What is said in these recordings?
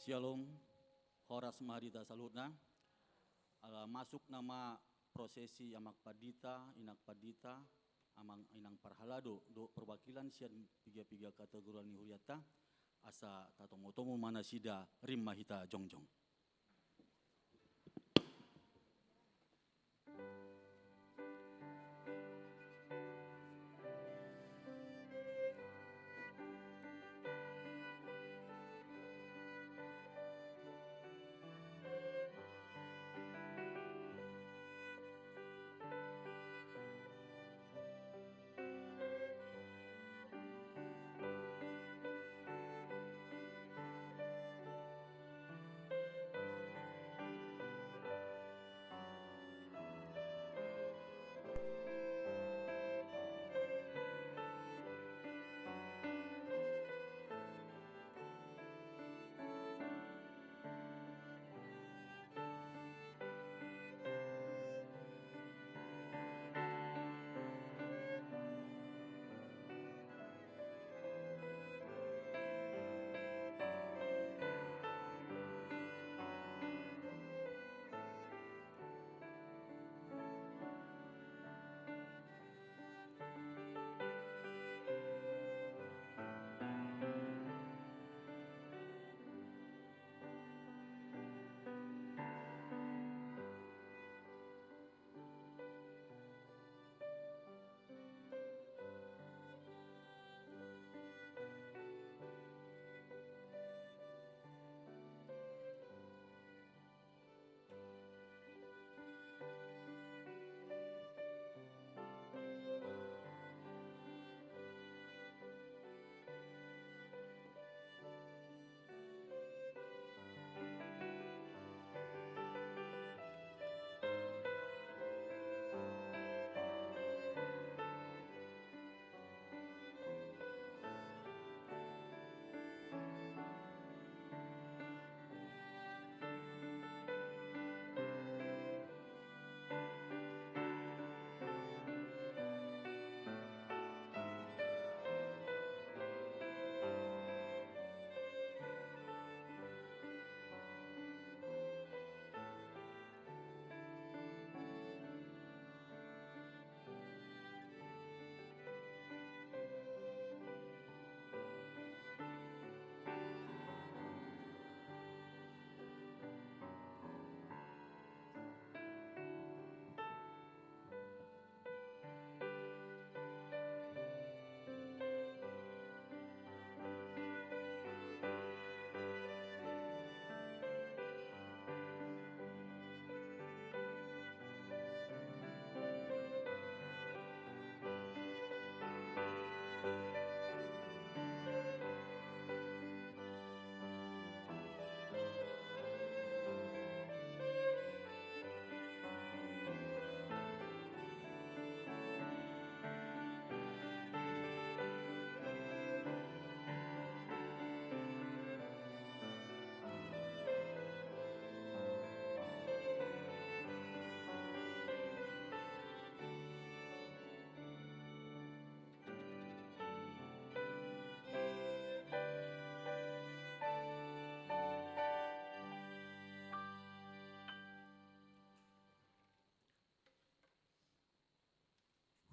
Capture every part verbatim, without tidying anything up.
Syalom, horas ma di hita saluhutna. Ala masuk nama prosesi amak pandita, inang pandita, amang inang parhalado, dohot perwakilan sian piga-piga kategori ni hurianta, asa tatomu-tomu ma nasida, rim ma hita jongjong.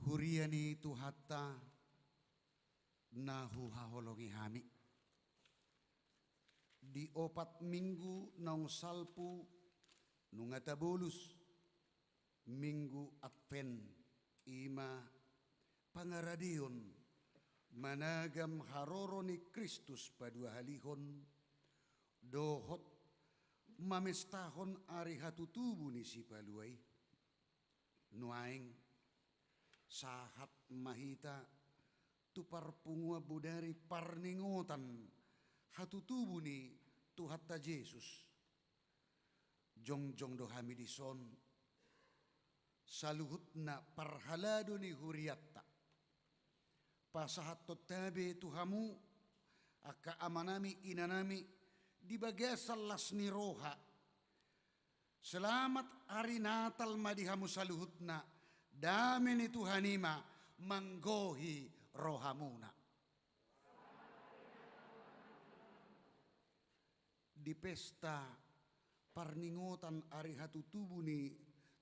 Huria ni Tuhanta na huhaholongi hami. Di opat minggu naung salpu nunga tabolus, Minggu Advent, i ma pangaradeon managam haroro ni Kristus paduahalihon, dohot mamestahon ari hatutubu ni Sipalua i. Nuaeng, sahat ma hita tu parpunguan bodari parningotan hatutubu ni Tuhanta Jesus. Jongjong do hami dison, saluhutna parhalado ni hurianta. Pasahathon tabe tu hamu, angka amanami, inanami, di bagasan las ni roha. Selamat Ari Natal ma di hamu saluhutna, dame ni Tuhan i ma manggohi rohamuna. Di pesta parningotan ari hatutubu ni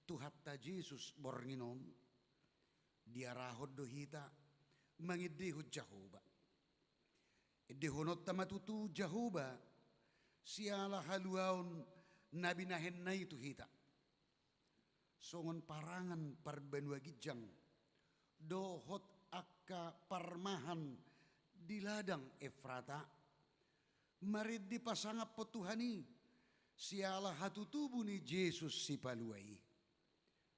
Tuhanta Jesus borngin on, diarahon do hita mangendehon Jahowa. Endehononta ma tutu Jahowa siala haluaon na binahenna i tu hita. Songon parangan parbanua ginjang dohot angka parmahan di ladang Efrata, marende pasangaphon Tuhan i siala hatutubu ni Jesus Sipalua i.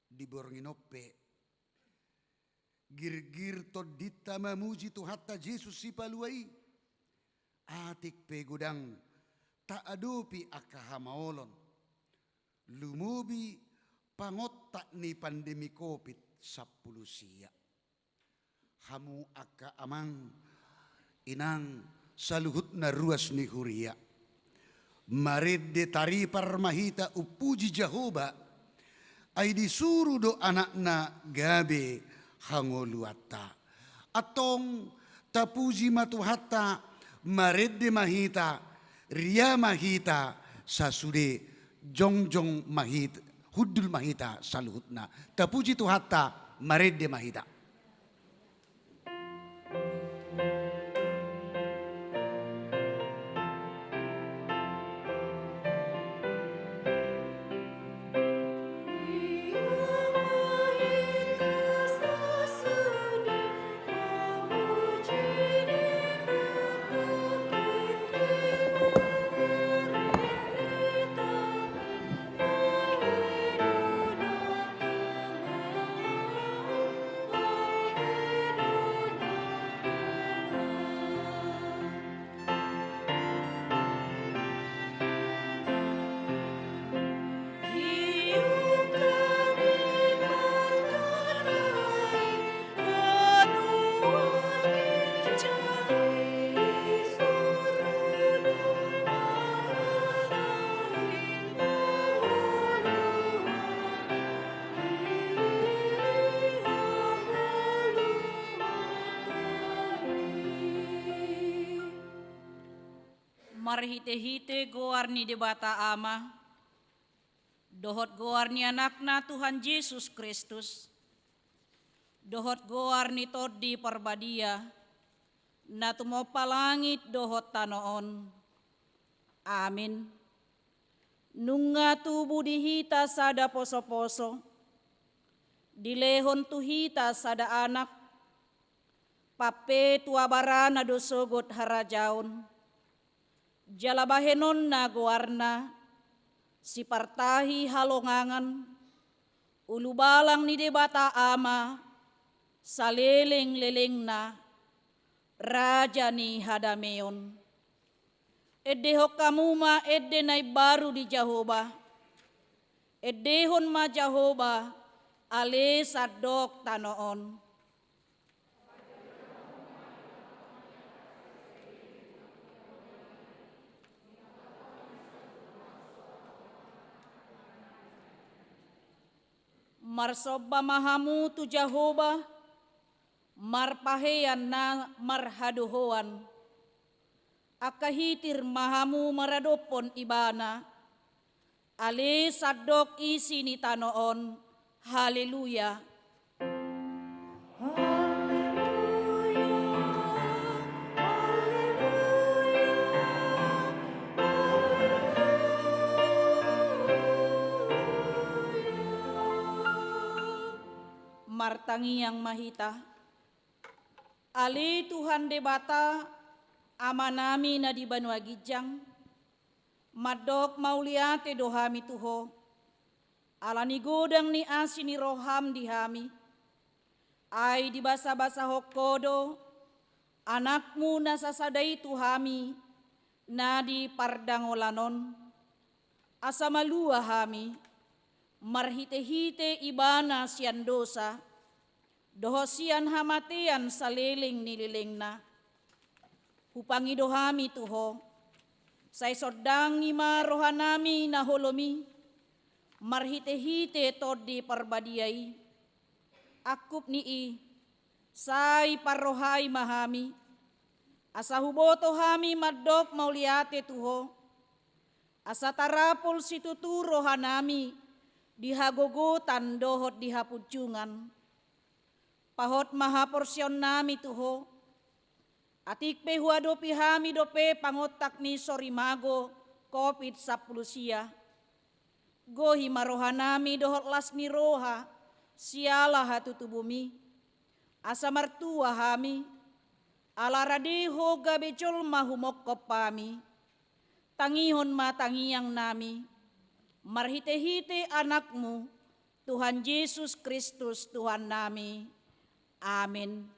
Di borngin on pe, girgir tondinta mamuji Tuhanta Jesus Sipalua i. Atik pe godang taadopi angka hamaolon, lumobi pangontak ni pandemi covid sampulu sia. Hamu angka amang, inang, saluhutna ruas ni huria, marende taripar ma hita umpuji Jahowa, ai disuru do Anakna gabe hangoluanta. Antong, tapuji ma Tuhanta, marende ma hita, ria ma hita, sasude jongjong ma hita, hundul ma hita saluhutna. Tapuji Tuhanta, marende ma hita. Marhitehite goar ni Debata Ama, dohot goar ni Anakna Tuhan Jesus Kristus, dohot goar ni Tondi Parbadia, na tumompa langit dohot tano on. Amin. Nunga tubu di hita sada posoposo, dilehon tu hita sada Anak, pampetua barana do sogot harajaon, jala bahenonna goarna, Sipartahi Halongangan, Ulubalang ni Debata Ama, salelenglelengna, Raja ni hadameon. Endehon hamu ma ende na imbaru di Jahowa. Endehon ma Jahowa, ale sandok tano on. Marsomba ma hamu tu Jahowa, marpahean na marhadohoan. Angka hitir ma hamu maradophon Ibana, ale sandok isi ni tano on. Haleluya. Haleluya, haleluya, haleluya. Martangiang ma hita. Ale Tuhan Debata, Amanami na di banua ginjang, mandok mauliate do hami tu Ho, ala ni godang ni asi ni roham di hami. Ai dibasabasahon Ho do Anakmu na sasada i tu hami, na di pardangolan on, asa malua hami, marhitehite Ibana sian dosa, dohot sian hamatean saleleng ni lelengna. Hupangido hami tu Ho, sai sondangi ma rohanami na holom i, marhitehite Tondi Parbadia i. Angkup ni i, sai parrohai ma hami, asa huboto hami mandok mauliate tu Ho, Asa tarapul situtu rohanami di hagogotan dohot di hapunjungan. Pahot ma haporseaonnami tu Ho. Atik pe huadopi hami dope pangontak ni sorimago Covid sampulu sia. Gohi ma rohanami dohot las ni roha siala hatutubuMi. Asa martua hami, ala rade Ho gabe jolma humongkop hami. Tangihon ma tangiangnami, marhitehite AnakMu, Tuhan Jesus Kristus Tuhannami. Amin.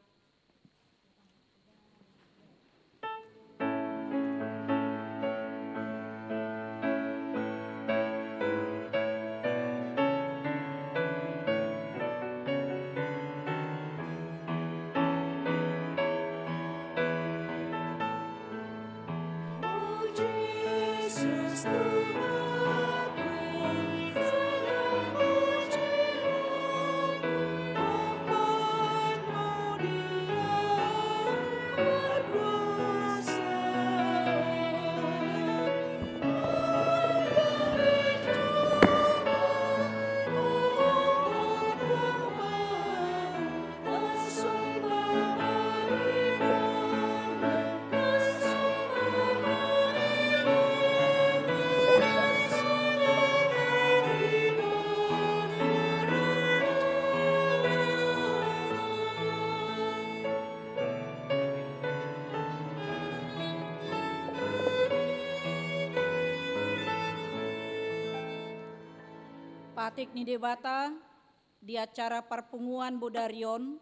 Patik ni Debata di acara parpunguan bodari on,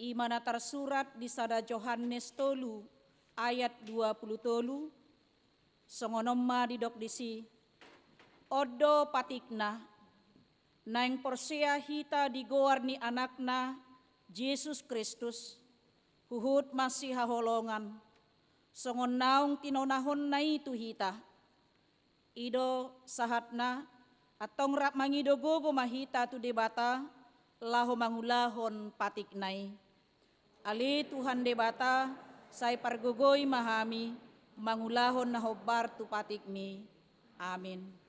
i ma na tarsurat di sada Johannes tolu ayat dua pulu tolu, songon on ma didok disi: On do patikna, naeng porsea hita di goar ni AnakNa Jesus Kristus, huhut masihaholongan, songon naung tinonahonNa i tu hita. I do sahatna, antong rap mangido gogo ma hita tu Debata, laho mangulahon patikNa i. Ale Tuhan Debata, sai pargogoi ma hami, mangulahon na hombar tu patikMi. Amin.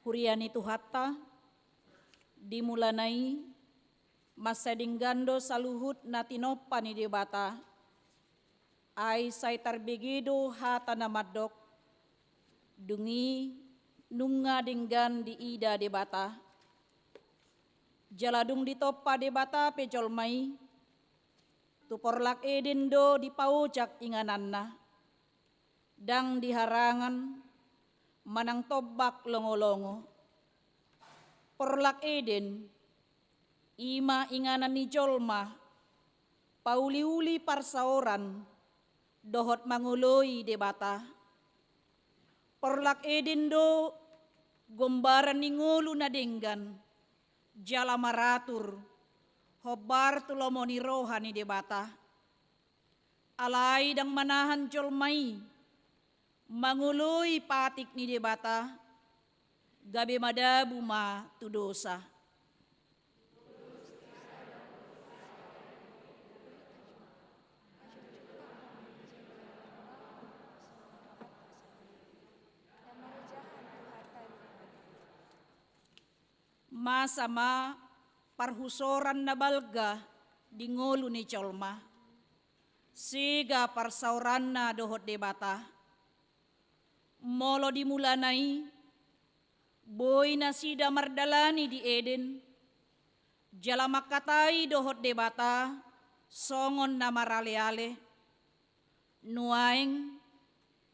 Huria ni Tuhanta, di mulana i, mansai denggan do saluhut na tinompa ni Debata, ai sai tarbege do hata na mandok: Dung i nunga denggan diida Debata. Jala dung ditompa Debata pe jolma i, tu porlak Eden do dipaojak ingananna. Ndang di harangan manang tombak longolongo. Porlak Eden, i ma inganan ni jolma, pauliuli parsaoran dohot mangoloi Debata. Porlak Eden do gombaran ni ngolu na denggan jala maratur, hombar tu lomo ni roha ni Debata. Alai ndang manahan jolma i mangoloi patik ni Debata, gabe madabu ma tu dosa. Masa ma Parhusoran na balga di ngolu ni jolma, sega parsaoranna dohot Debata. Molo di mulana i, boi nasida mardalani di Eden, jala mangkatai dohot Debata songon na maraleale. Nuaeng,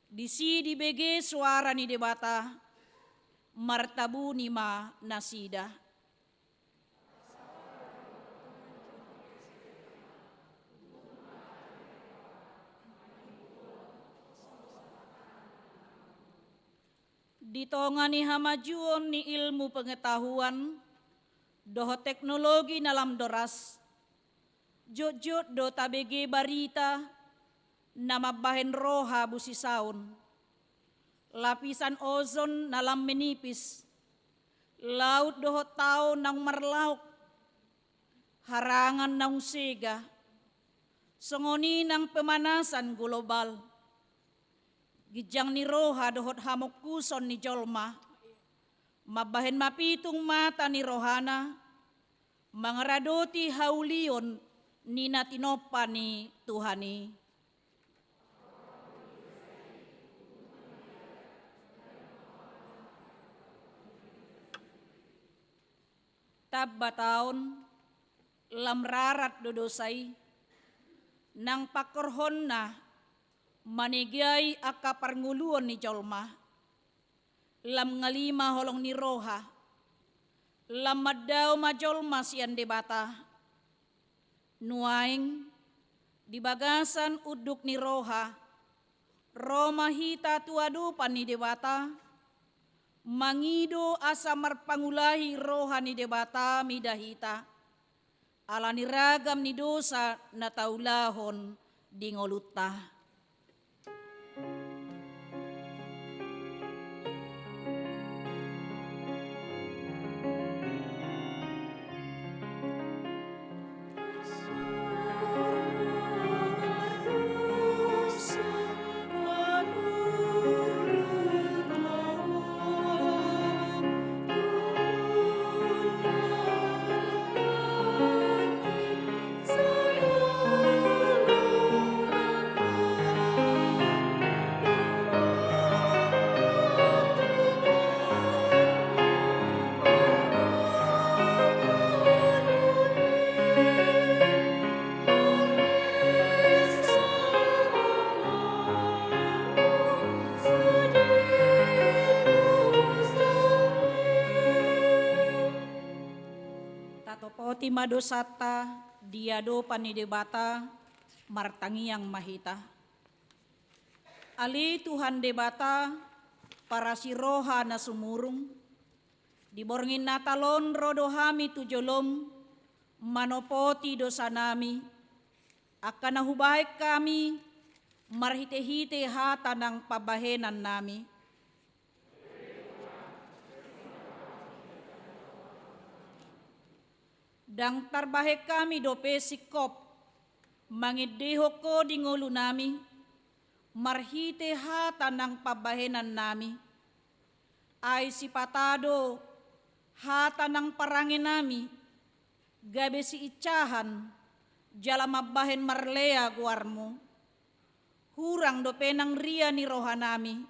disi dibege soara ni Debata, martabuni ma nasida. Di tonga ni hamajuon ni ilmu pengetahuan dohot teknologi na lam doras, jotjot do tabege barita na mambahen roha busisaon, lapisan ozon na lam menipis, laut dohot tao naung marlaok, harangan naung sega, songon i nang pemanasan global. Ginjang ni roha dohot hamongkuson ni jolma mambahen mapitung mata ni rohana, mangaradoti haulion ni na tinompa ni Tuhan i. Tamba taon, lam rarat do dosa i, nang pangkorhonna manegai angka parngoluon ni jolma. Lam ngali ma holong ni roha, lam mandao ma jolma sian Debata. Nuaeng, di bagasan unduk ni roha, ro ma hita tu adopan ni Debata, mangido asa marpangulahi roha ni Debata mida hita, ala ni ragam ni dosa na taulahon di ngolunta. Tatopoti ma dosanta di adopan ni Debata, martangiang ma hita. Ale Tuhan Debata, parasi roha na sumurung, di borngin Natal on ro do hami tu jolom manopoti dosanami, angka na hubahen hami marhitehite hata nang pambahenannami. Ndang tarbahen hami dope singkop mangendehon Ho di ngolunami, marhite hata nang pambahenannami. Ai sipata do hata nang parangenami gabe siinsahan jala mambahen marlea goarmu. Hurang dope nang ria ni rohanami,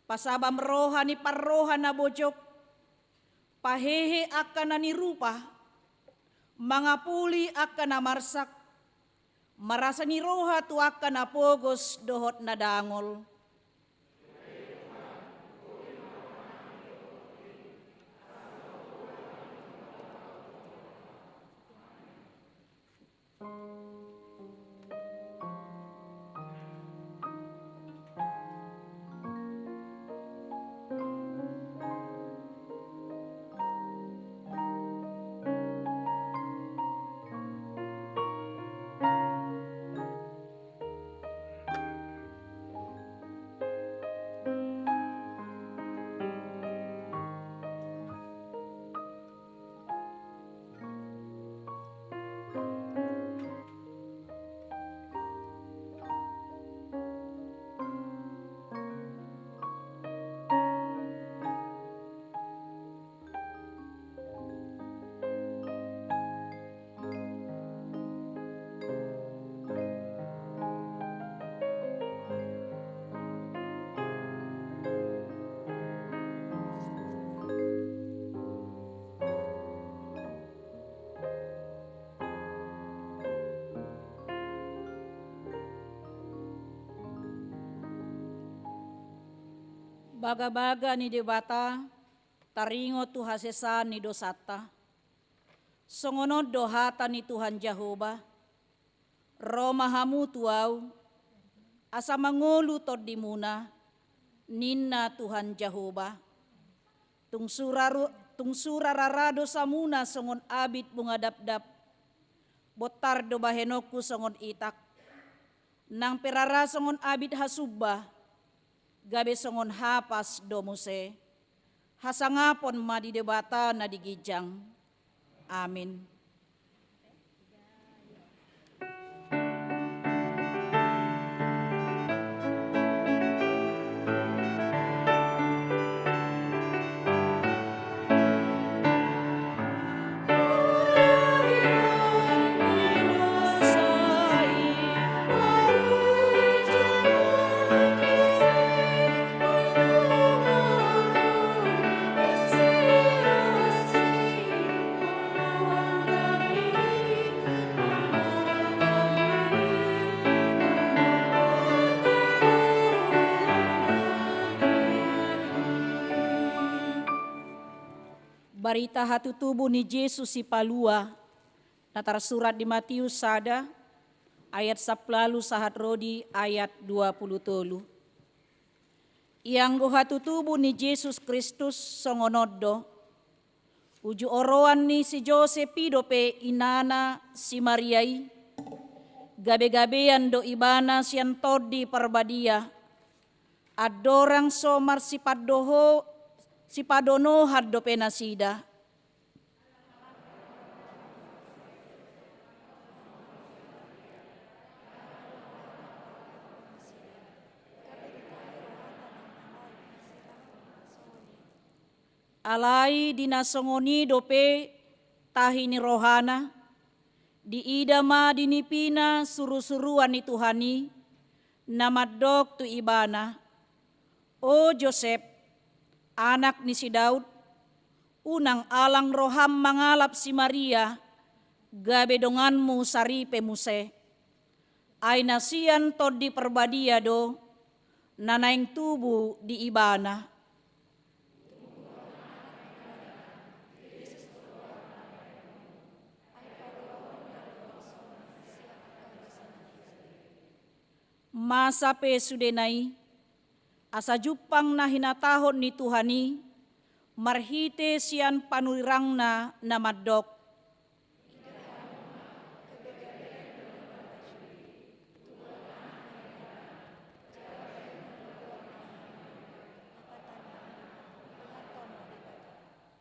pasabam roha ni parroha na bojok, pahehe angka na nirupa, mangapuli angka na marsak, marasa ni roha tu angka na pogos dohot na dangol. Bagabaga ni Debata taringot tu hasesaan ni dosanta. Songon on do hata ni Tuhan Jahowa: Ro ma hamu tu Ahu, asa mangolu tondimuna, ninna Tuhan Jahowa. Tung sura ru-, tung sura rara dosamuna songon abit bunga dapdap, bontar do bahenonku songon itak. Nang pe rara songon abit hasumba, gabe songon hapas do muse. Hasangapon ma di Debata na di ginjang. Amin. Barita hatutubu ni Jesus Sipalua, na tarsurat di Matius sada, ayat sampulu ualu sahat ro di ayat dua pulu tolu. Ianggo hatutubu ni Jesus Kristus songon on do. Uju oroan ni si Josep i dope inana si Maria i, gabegabean do ibana sian Tondi Parbadia, andorang so marsipandoho-, sipadonohan dope nasida. Alai di na songon i dope tahi ni rohana, diida ma di nipina surusuruan ni Tuhan i, na mandok tu ibana: O Josep, anak ni si Daud, unang alang roham mangalap si Maria, gabe donganmu saripe muse. Ai na sian Tondi Parbadia do na naeng tubu di ibana. Masa pe sudena i, asa jumpang na hinatahon ni Tuhan i, marhite sian panurirangna na mandok: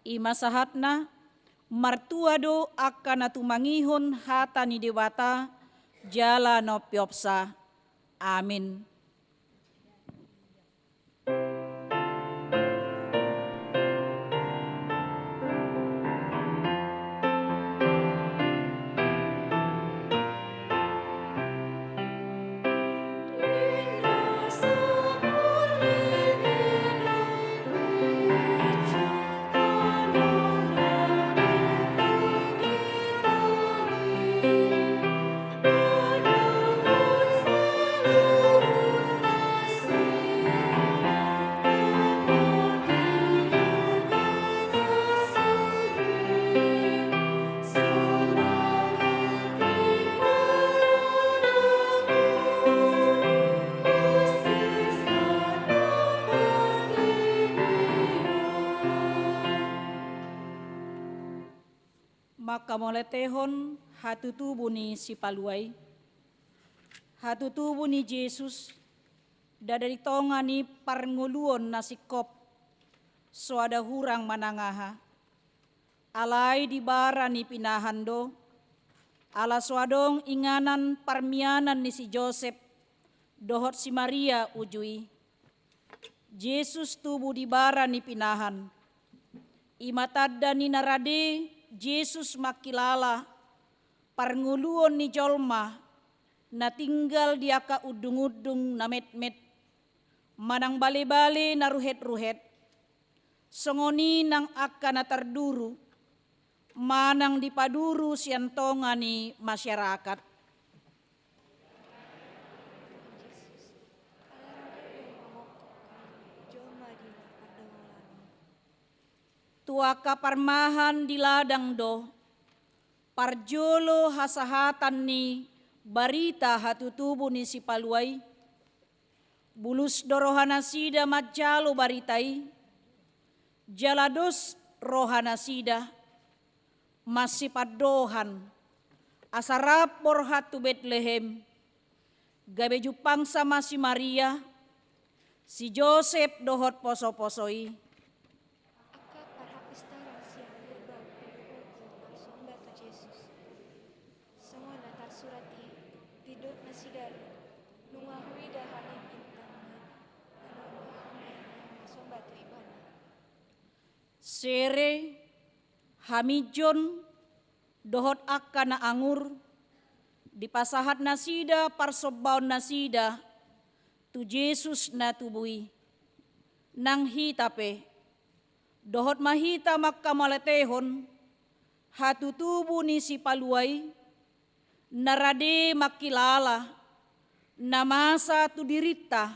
I ma sahatna, martua do angka na tumangihon hata ni Debata, jala na umpeopsa. Amin. Mangkamauliatehon hatutubu ni Sipalua i. Hatutubu ni Jesus, ndada di tonga ni parngoluon na singkop, so ada hurang manang aha. Alai di bara ni pinahan do, ala so adong inganan parmianan ni si Josep dohot si Maria uju i. Jesus tubu di bara ni pinahan. I ma tanda ni na rade Jesus mangkilala parngoluon ni jolma na tinggal di angka undungundung na metmet, manang balebale na ruhetruhet, songon i nang angka na tarduru, manang dipaduru sian tonga ni masyarakat. Angka parmahan di ladang do parjolo hasahatan ni barita hatutubu ni Sipalua i. Bulus do rohanasida manjalo barita i, jala dos rohanasida masipandohan, asa rap borhat tu Betlehem, gabe jumpangsa ma si Maria, si Josep dohot posoposo i. Angka parhapistaran sian Purba Purba marsomba tu Jesus. Songon na tarsurat i, didok na sidari, nunga huida hami bintangna, lalu hami marsomba tu ibana. Sere, haminjon, dohot angka na angur, dipasahat nasida parsombaon nasida tu Jesus na tubu i. Nang hita pe, dohot ma hita mangkamauliatehon hatutubu ni Sipalua i, na rade mangkilala na masa tu dirinta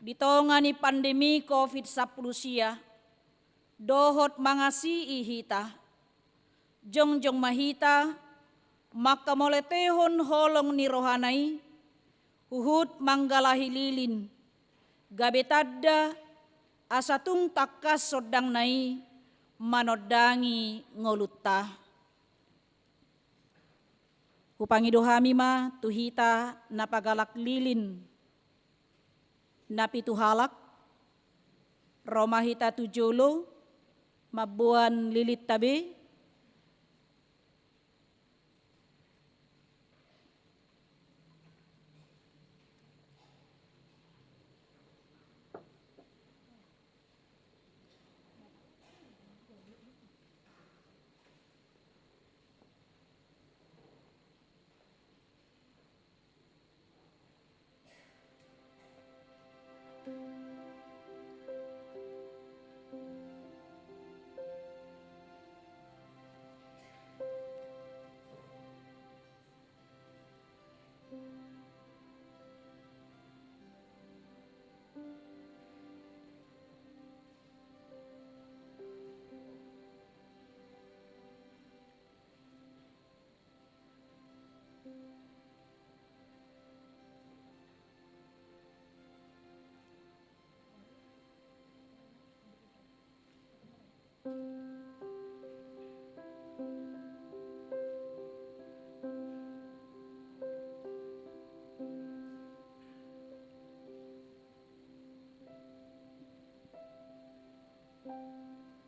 di tonga ni pandemi covid sampulu sia, dohot mangasii hita. Jongjong ma hita mangkamauliatehon holong ni rohana i, huhut manggalahi lilin, gabe tanda asa tung tangkas sondangna i manondangi ngolunta. Hupangido hami ma tu hita na pagalak lilin na pitu halak, ro ma hita tu jolo, mamboan lilinta be.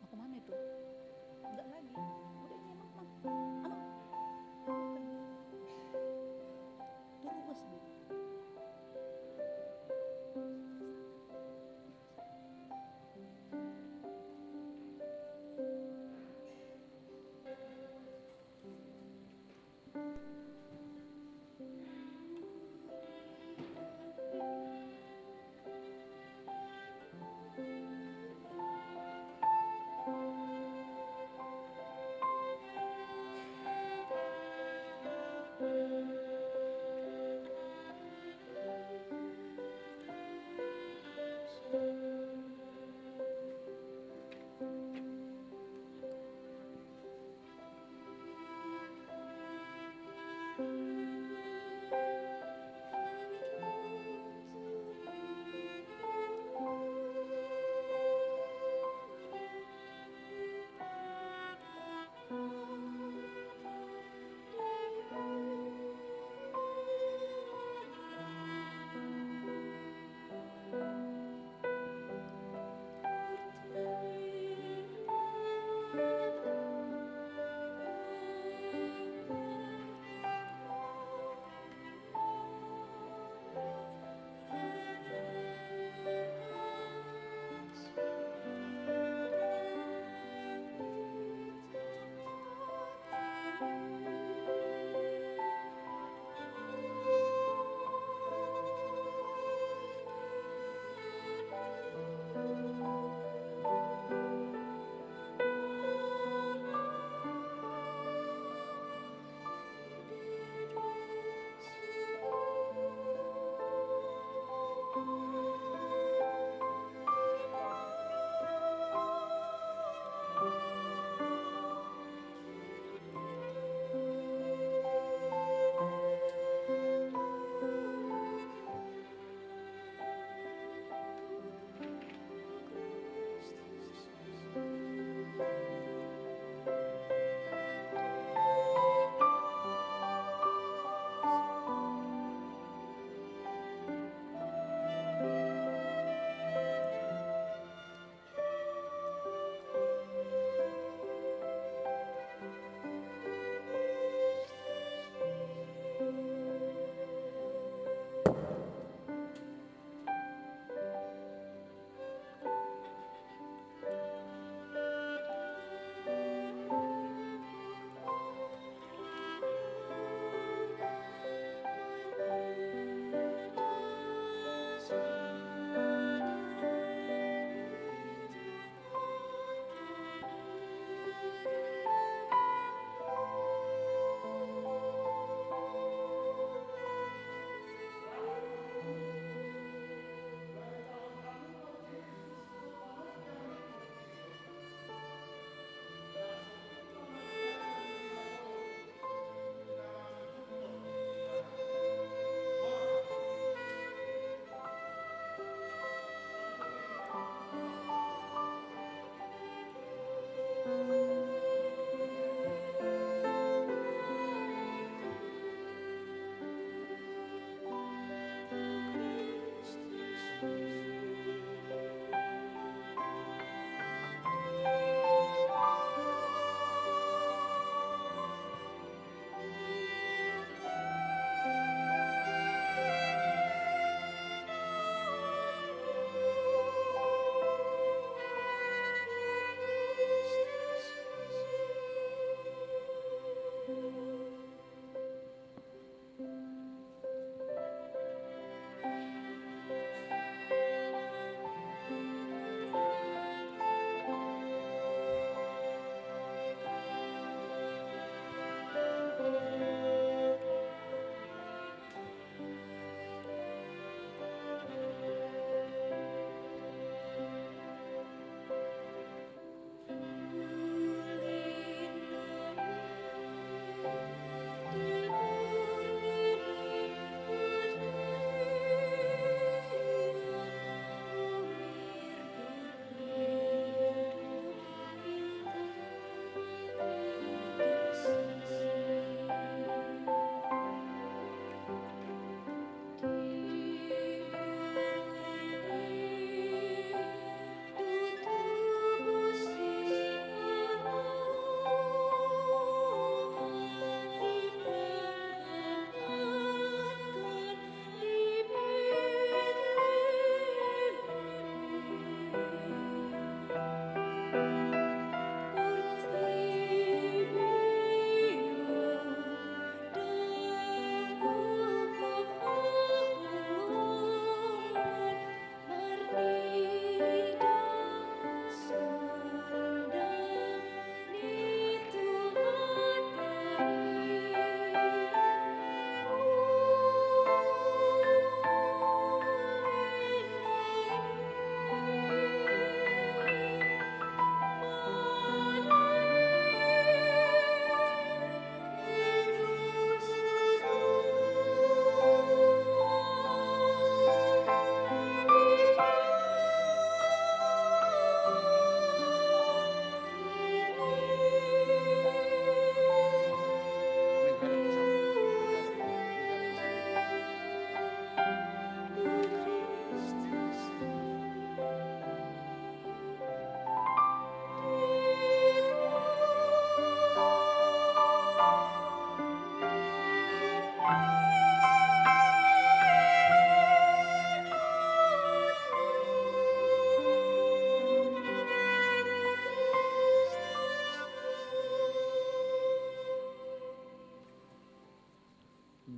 Mau kemana itu? Enggak lagi. Udah, ini enak, Bang. Anu. Turun, Bos.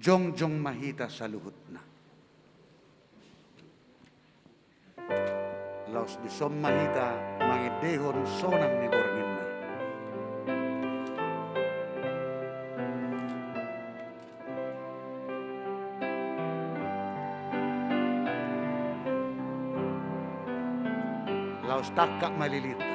Jongjong ma hita saluhutna. Laos dison ma hita mangendehon sonang ni borngin na. Laos tangkap ma lilinta.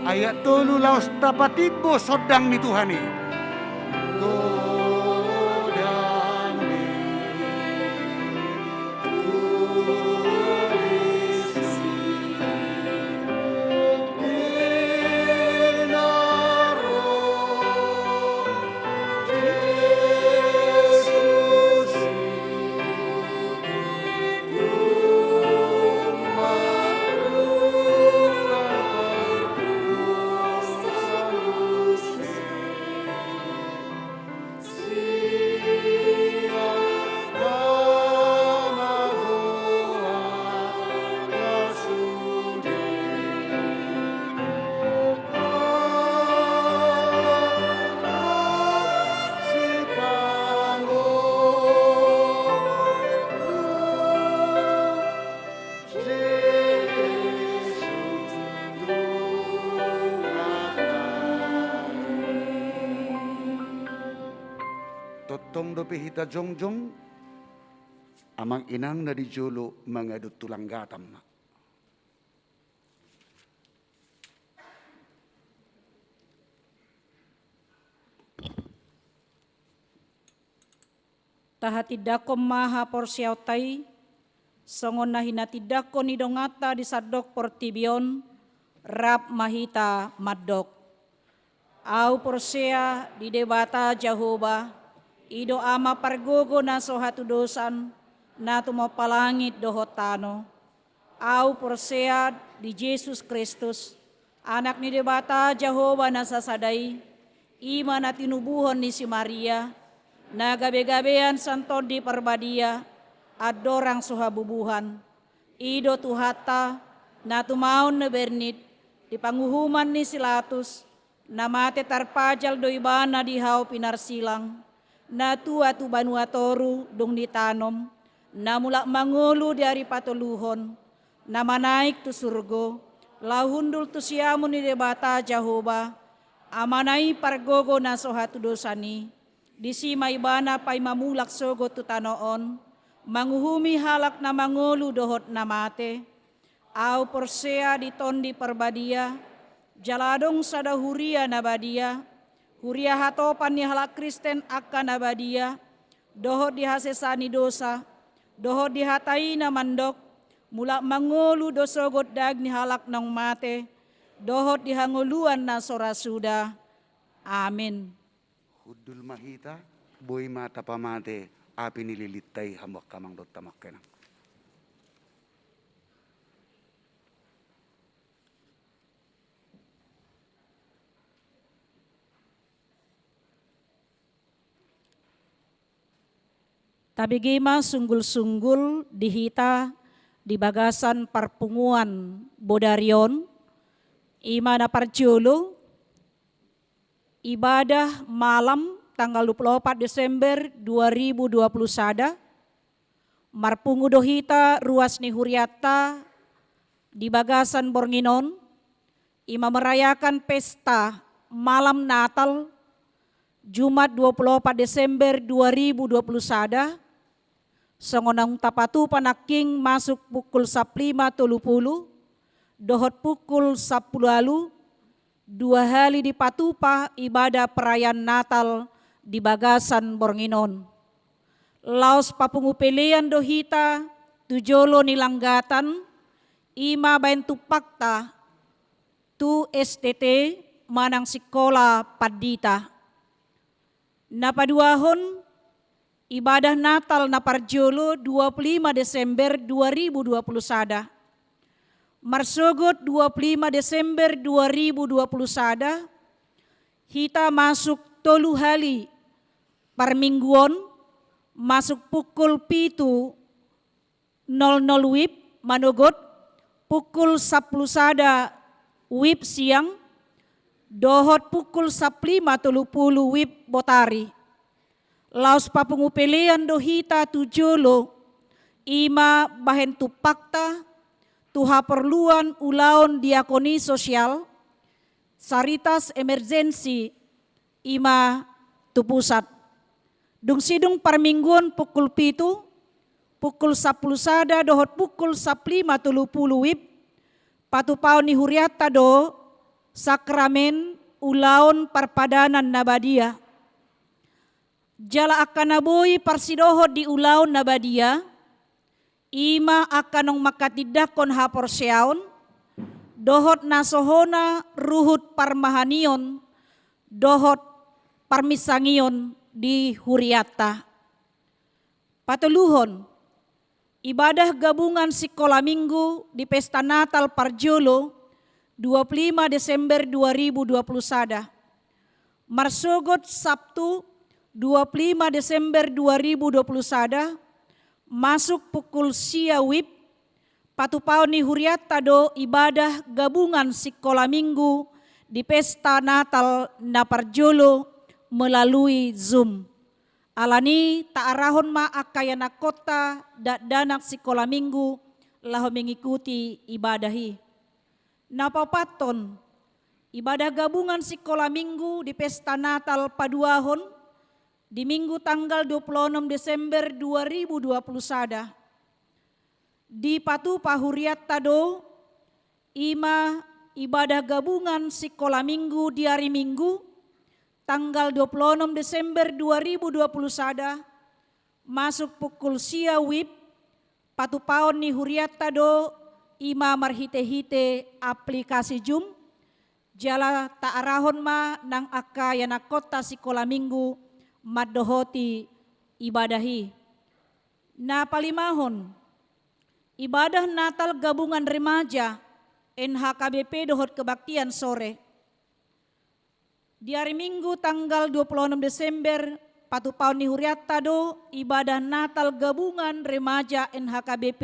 Ayat tolu, laos tapatimbo sondang ni Tuhan i. Tongtong dope hita jongjong, amang inang na di jolo mangadut tu langgatan ma. Tahatindangkon ma haporseaonta i, songon na hinatindangkon ni donganta di sandok portibi on, rap ma hita mandok. Ahu porsea di Debata Jahowa, i do Ama pargogo na so hatudosan, na tumompa langit dohot tano. Ahu porsea di Jesus Kristus, Anak ni Debata Jahowa na sasada i, i ma na tinubuhon ni si Maria, na gabegabean sian Tondi Parbadia, andorang so habubuhan. I do Tuhanta, na tumaon na bernit, di panguhuman ni si Latus, na mate tarpajal do ibana di hau pinarsilang, na tua tu banua toru dung ditanom, na mulak mangolu di ari patoluhon, na manaek tu surgo, laho hundul tu siamun ni Debata Jahowa, Amana i pargogo na so hatudosan i, disi ma ibana paima mulak sogot tu tano on, manguhumi halak na mangolu dohot na mate. Ahu porsea di Tondi Parbadia, jala adong sada huria na badia, huria hatopan ni halak Kristen angka na badia, dohot di hasesaan ni dosa, dohot di hata i na mandok, mulak mangolu do sogot daging ni halak naung mate, dohot di hangoluan na so ra suda. Amin. Hundul ma hita, boi ma tapamate api ni lilinta i, hamu angka amang dohot hamu angka inang. Tabege ma sunggul-sunggul di hita di bagasan parpunguan bodari on, i ma na parjolo, ibadah malam tanggal dua puluh opat Desember dua ribu dua puluh sada, marpungu do hita ruas ni hurianta di bagasan borngin on, i ma merayakan pesta malam Natal, Jumat dua puluh opat Desember dua ribu dua puluh sada, songon naung tapatupa nangkin masuk pukul sampulu lima tolu pulu, dohot pukul sampulu ualu, dua hali dipatupa ibadah perayaan Natal di bagasan borngin on. Laos papungu pelean do hita tu jolo ni langgatan, i ma baen tumpakta tu S T T manang Sikola Pandita. Na paduahon, ibadah Natal na parjolo dua puluh lima Desember dua ribu dua puluh sada. Marsogot dua puluh lima Desember dua ribu dua puluh sada, hita masuk tolu hali parmingguon, masuk pukul pitu nol nol wib manogot, pukul sampulu sada wib siang, dohot pukul sampulu lima tolu pulu wib botari. Laos papungu pelean do hita tu jolo, i ma bahen tumpakta tu haporluan ulaon diakoni sosial, Caritas Emergency, i ma tu pusat. Dung sidung parmingguon pukul pitu, pukul sampulu sada dohot pukul sampulu lima tolu pulu wib, patupaon ni hurianta do sakramen ulaon parpadanan na badia. Jala angka na boi parsidohot di ulaon na badia, i ma angka naung mangkatindangkon haporseaon, dohot na so hona ruhut parmahanion, dohot parminsangion di hurianta. Patoluhon, ibadah gabungan Sikola Minggu di pesta Natal parjolo, dua puluh lima Desember dua ribu dua puluh sada. Marsogot Sabtu, dua puluh lima Desember dua ribu dua puluh sada, masuk pukul sia wib, patupaon ni hurianta do ibadah gabungan Sikola Minggu di pesta Natal na parjolo melalui Zoom. Alani i taarahon ma angka ianakhonta dakdanak Sikola Minggu laho mengikuti ibadah i. Na paopathon, ibadah gabungan Sikola Minggu di pesta Natal paduahon di Minggu tanggal dua puluh onom Desember dua ribu dua puluh sada. Dipatupa hurianta do, i ma ibadah gabungan Sikola Minggu di ari Minggu, tanggal dua puluh onom Desember dua ribu dua puluh sada, masuk pukul sia wib, patupaon ni hurianta do, i ma marhite-hite aplikasi Zoom, jala taarahon ma nang angka ianakhonta Sikola Minggu mandohoti ibadah i. Na palimahon, ibadah Natal gabungan remaja N H K B P dohot kebaktian sore. Di ari Minggu tanggal dua puluh onom Desember, patupaon ni hurianta do ibadah Natal gabungan remaja N H K B P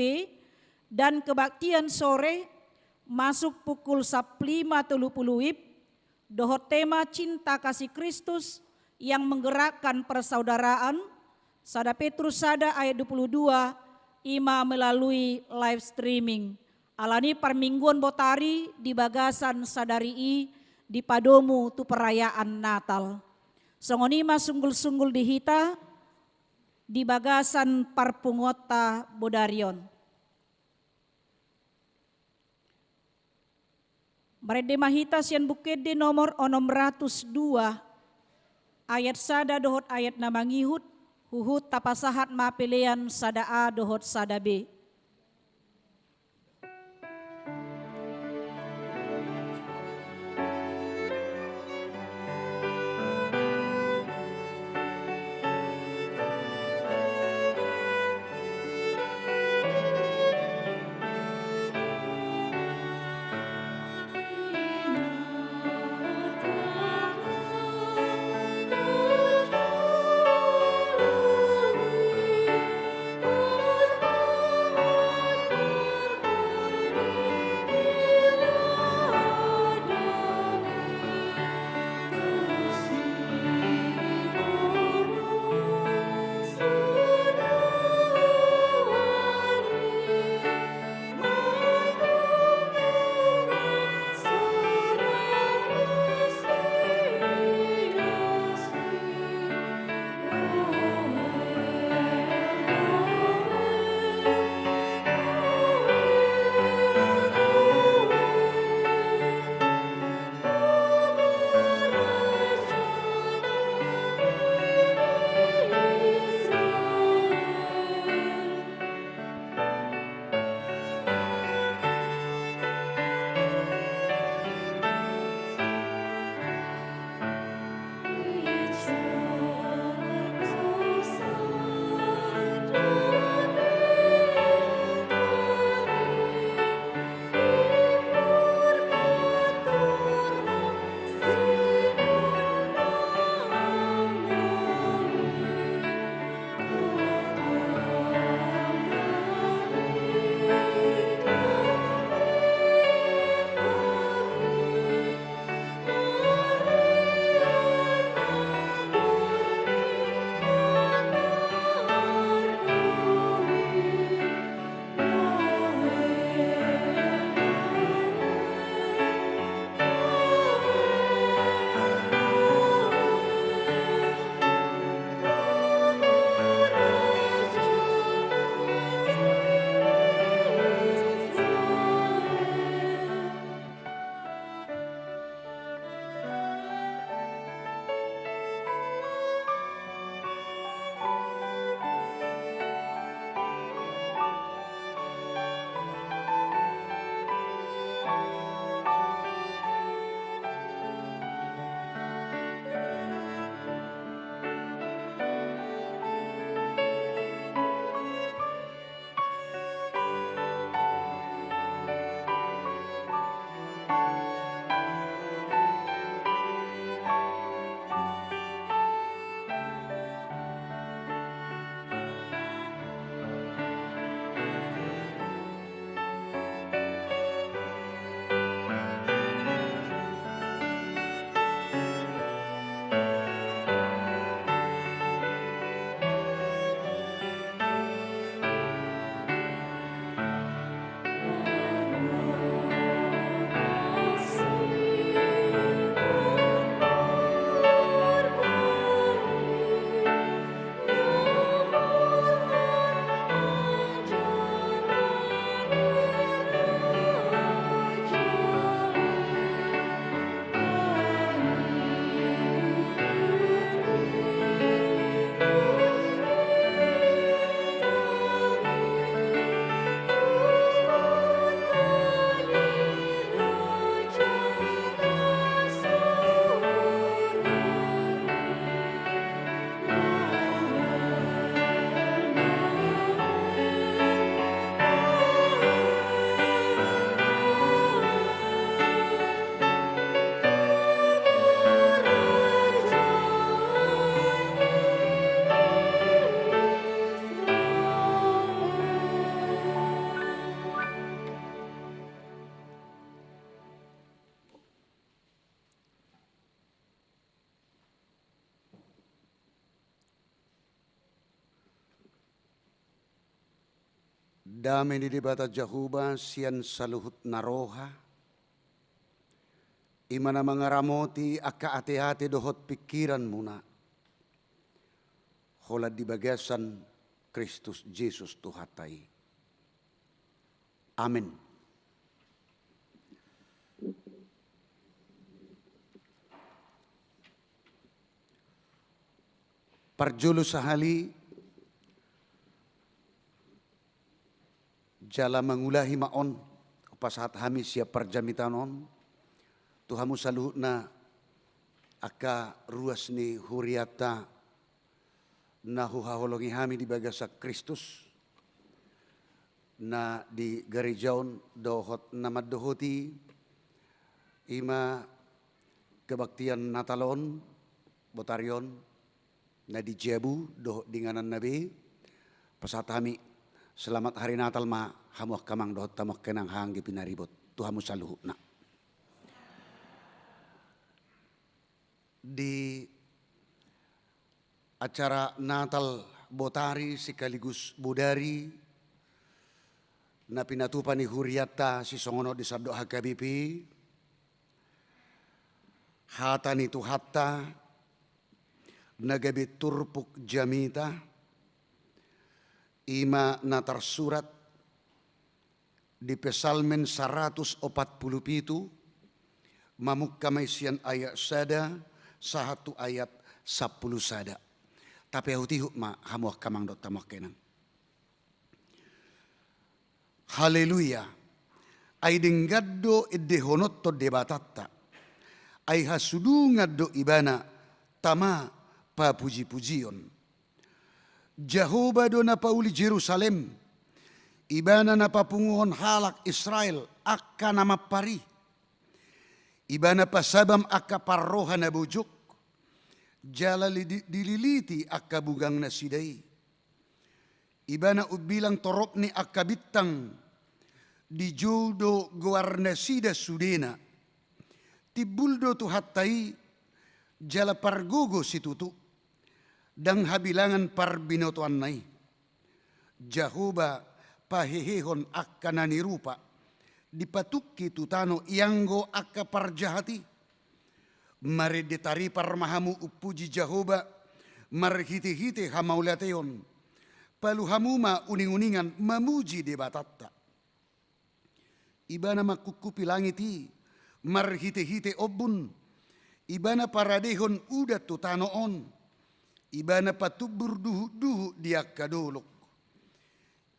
dan kebaktian sore, masuk pukul sampulu lima tolu pulu wib, dohot tema Cinta Kasih Kristus yang Menggerakkan Persaudaraan, sada Petrus sada ayat dua puluh dua, i ma melalui live streaming. Alani parmingguon botari di bagasan sadari i dipadomu tu perayaan Natal. Songon i ma sunggul-sunggul di hita di bagasan parpunguanta bodari on. Marende ma hita sian Buku Ende nomor onom ratus dua, ayat sada dohot ayat na mangihut, huhut tapasahat ma pelean sada A dohot sada B. Dame ni Debata Jahowa sian saluhut na roha, i ma na mangaramoti angka ateate dohot pingkiranmuna, holan di bagasan Kristus Jesus Tuhanta i. Amen. Parjolo sahali, jala mangulahi ma on, pasahat hami sian parjamitan on tu hamu saluhutna angka ruas ni hurianta na huhaholongi hami di bagasan Kristus, na di gareja on dohot na mandohoti, i ma kebaktian Natal on, botari on, na di jabu dohot di ingananna be. Pasahat hami selamat hari Natal ma hamu angka amang dohot hamu angka inang, haha anggi pinaribot, tu hamu saluhutna. Di acara Natal botari sekaligus bodari na pinatupa ni hurianta sisongon on di sandok H K B P, hata ni Tuhanta na gabe turpuk jamita, i ma na tarsurat di Psalmen saratus opat pulu pitu, mamungka ma i sian ayat sada sahat tu ayat sampulu sada. Tapaihutihut ma hamu angka amang dohot hamu angka inang. Haleluya. Ai denggan do endehononhon Debatanta. Ai hasudungan do Ibana tama papujipujion. Jahowa do na pauli Jerusalem. Ibana na papunguhon halak Israel angka na mampar i. Ibana pasabam angka parroha na bojok, jala lidi-, dililiti angka bugang nasida i. Ibana umbilang torop ni angka bintang, dijou do goarnasida sudena. Timbul do Tuhanta i, jala pargogo situtu, ndang habilangan parbinotoanna i. Jahowa pahehehon angka na nirupa, dipatungki tu tano ianggo angka parjahat i. Marende taripar ma hamu umpuji Jahowa, marhitehite hamauliateon. Palu hamu ma uninguningan mamuji Debatanta. Ibana mangkungkupi langit i, marhitehite ombun. Ibana paradehon udan tu tano on. Ibana patumbur duhutduhut di angka dolok.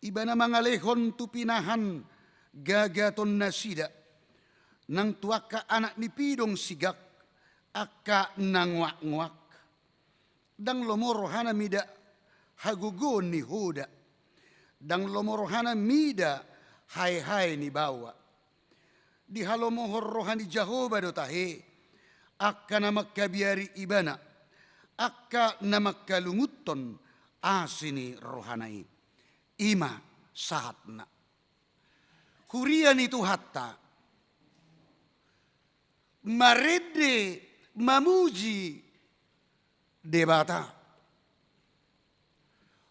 Ibana mangalehon tu pinahan gagatonnasida, nang tu angka anak ni pidong sigak, angka na ngoakngoak. Ndang lomo rohana mida hagogoon ni hoda. Ndang lomo rohana mida haehae ni baoa. Dihalomohon roha ni Jahowa do tahe angka na mangkabiari Ibana, angka na mangkalungunhon asi ni rohana i. I ma sahatna. Huria ni Tuhanta, marende mamuji Debata.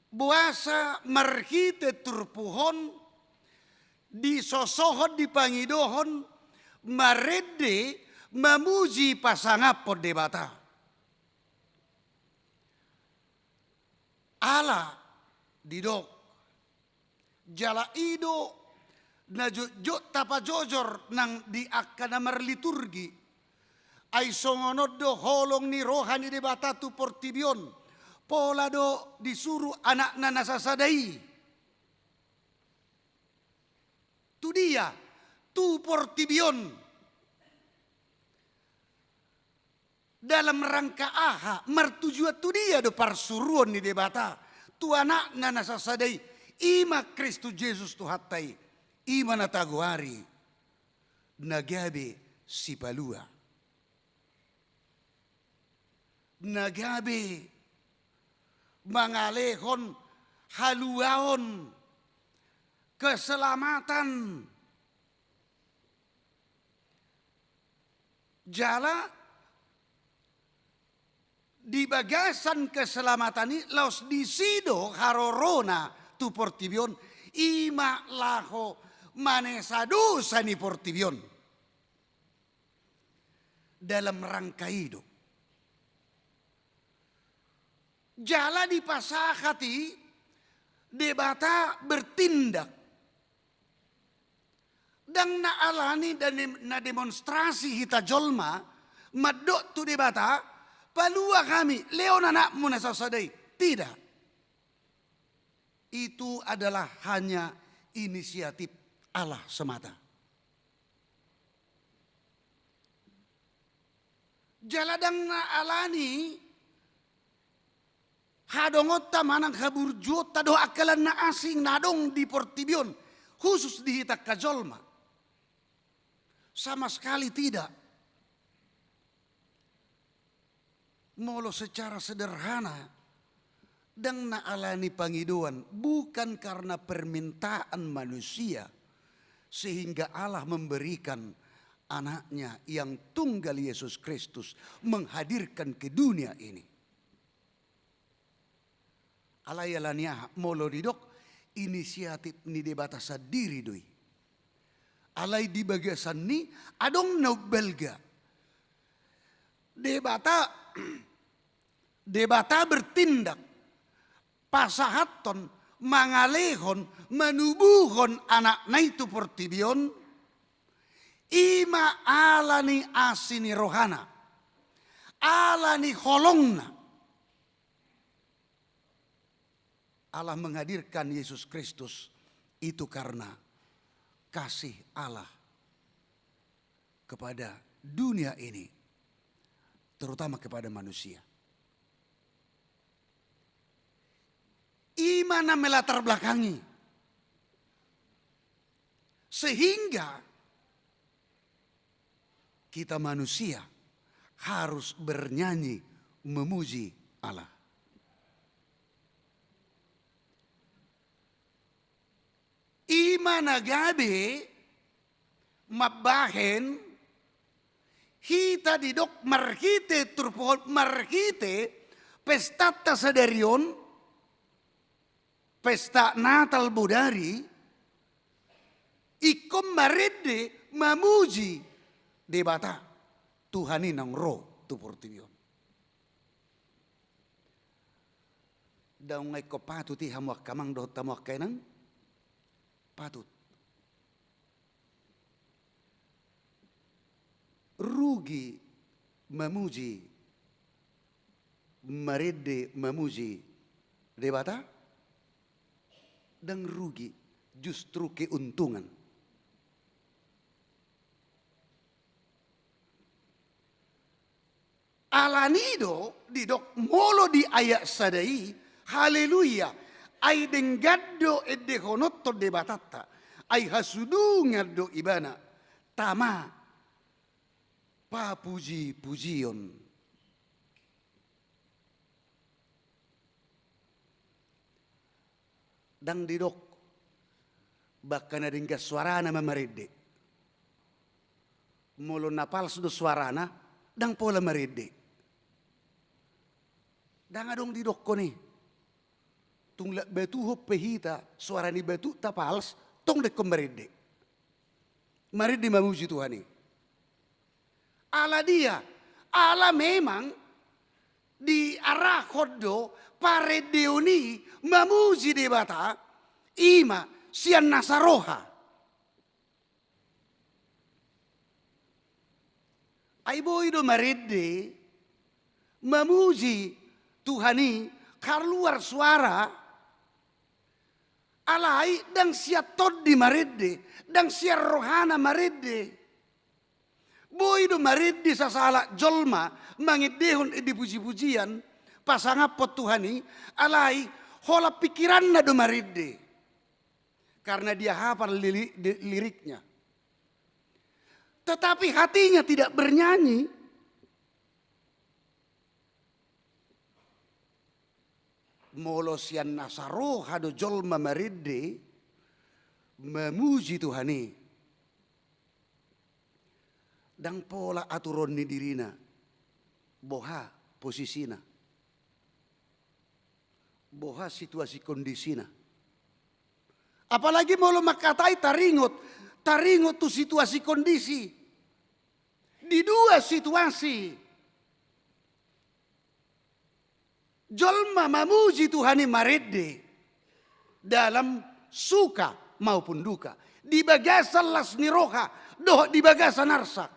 Boasa marhite turpuk on disosohon, dipangidohon marende mamuji pasangaphon Debata? Ala didok, jala i do na jotjot tapajojor nang di angka na marliturgi. Ai songon on do holong ni roha ni Debata tu portibi on, pola do disuru anakna na sasada i. Tu dia? Tu portibi on. Dalam rangka aha? Martujuan tu dia do parsuruon ni Debata? Tu anakna na sasada i, i ma Kristus Jesus Tuhanta i, i ma na tagoari na gabe sipalua, na gabe mangalehon haluaon, keselamatan. Jala di bagasan keselamatan i, laos disi do harorona tu portibi on, I ma laho manesa dosa ni portibi on. Dalam rangka i do. Jala dipasahat i Debata bertindak. Ndang na alani dan na demonstrasi hita jolma mandok tu Debata, "Palua hami, lehon anakmu na sasada i." Tidak. Itu adalah hanya inisiatif Allah semata. Jala ndang na alani hadongonta manang haburjuonta dohot angka na asing na adong di portibi on, khusus di hita angka jolma. Sama sekali tidak. Molo secara sederhana, ndang na alani pangidoan, bukan karena permintaan manusia, sehingga Allah memberikan anaknya yang tunggal Yesus Kristus menghadirkan ke dunia ini. Alai alani aha, molo didok inisiatif ni Debata sandiri do i. Alai di bagasan ni adong na umbalga. Debata, Debata bertindak, pasahathon, mangalehon, manubuhon anakna i tu portibi on, i ma alani asi ni rohana, alani holongna. Allah menghadirkan Yesus Kristus itu karena kasih Allah kepada dunia ini, terutama kepada manusia. I ma na melatar belakangi. Sehingga kita manusia harus bernyanyi memuji Allah. I ma na gabe mambahen hita didok marhite turpuk on, marhite pestanta sadari on, pesta Natal bodari, ingkon marende mamuji Debata, Tuhan i naung ro tu portibi on. Ndang ingkon patut i hamu angka amang dohot hamu angka inang? Patut. Rugi mamuji, marende mamuji Debata? Ndang rugi, justru keuntungan. Alani do didok molo di ayat sada i, haleluya, ai denggan do endehononhon Debatanta, ai hasudungan do Ibana, tama papujipujion. Ndang didok angka na denggan suarana ma marende. Molo na pals do suarana, ndang pola marende. Ndang adong didokhon i. Tung lak batuhon pe hita, suara ni batuta pals, tong do ingkon marende. Marende mamuji Tuhan i. Ala dia, ala memang diarahon do parendeon i mamuji Debata, i ma sian nasa roha. Ai boi do marende mamuji Tuhan i, kaluar suara, alai ndang sian tondi marende, ndang sian rohana marende. Boi do marende sasahalak jolma mangendehon ende pujipujian, pasangaphon Tuhan i, alai holan pingkiranna do marende. Karena dia hafal lili-, di-, liriknya. Tetapi hatinya tidak bernyanyi. Molo sian nasa roha do jolma marende, mamuji Tuhan i. Ndang pola aturon ni dirina, boha posisina, boha situasi kondisina. Apalagi molo mangkatai taringot, taringot tu situasi kondisi. Di dua situasi, jolma mamuji Tuhan i marende dalam suka maupun duka, di bagasan las ni roha dohot di bagasan arsak.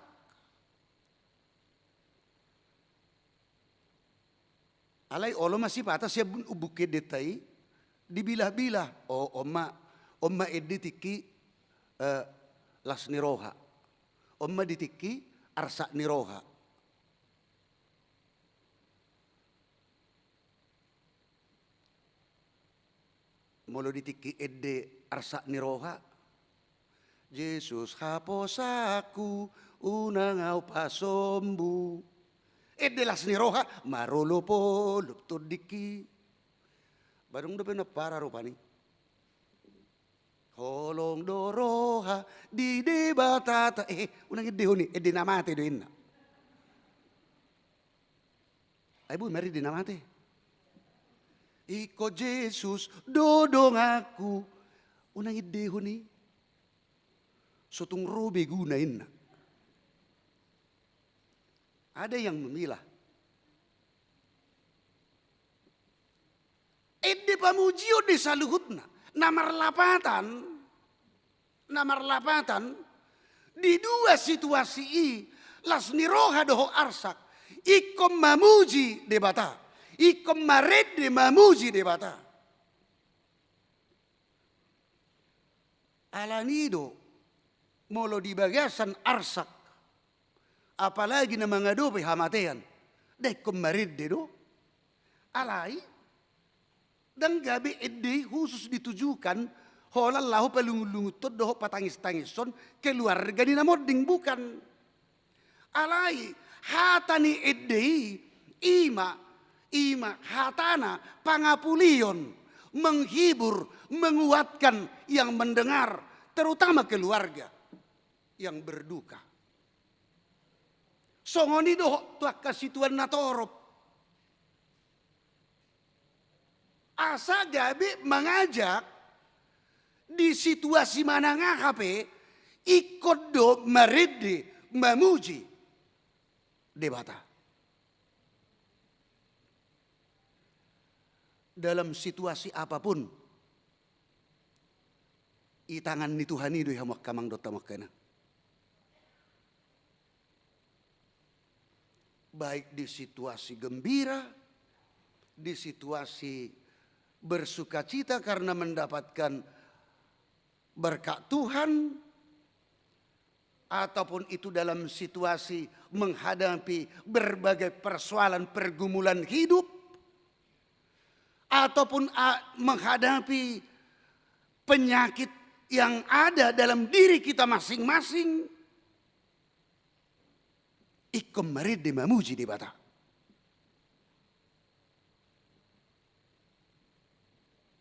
Alai olo ma sipata sian umbuk endenta i dibilah-bilah. O, on ma, on ma ende tingki, eh, las ni roha. On ma di tingki arsak ni roha. Molo di tingki ende arsak ni roha, Jesus haposanku, unang au pasombu. Ende las ni roha, marolop-olop tondingki. Ba dung dope na parah rupani. Holong do roha di Debata ta-, eh, unang endehon i, ende na mate do inna. Ai boi marende na mate. Ingkon Jesus do donganku. Unang endehon i. So tung ro be guna inna. Ada yang memilah. Ende pamujion di saluhutna. Na marlapatan, na marlapatan, di dua situasi i, las ni roha dohot arsak, ingkon mamuji Debata, ingkon marende mamuji Debata. Alani do, molo di bagasan arsak, apalagi na mangadopi hamatean, dang ingkon marende do. Alai, dang gabe ende i khusus ditujukan holan laho palungun-lungunhon dohot patangis-tangishon keluarga ni na monding, bukan. Alai, hata ni ende i, i ma, i ma hatana pangapulion, menghibur, menguatkan yang mendengar, terutama keluarga yang berduka. Songon i dohot tu angka situan na torop. Asa gabe mangajak di situasi manang aha pe, ingkon do marende mamuji Debata. Dalam situasi apapun, i tangan ni Tuhan i do i hamu angka amang dohot hamu angka inang. Baik di situasi gembira, di situasi bersukacita karena mendapatkan berkat Tuhan, ataupun itu dalam situasi menghadapi berbagai persoalan pergumulan hidup, ataupun, a, menghadapi penyakit yang ada dalam diri kita masing-masing, ingkon marende mamuji Debata.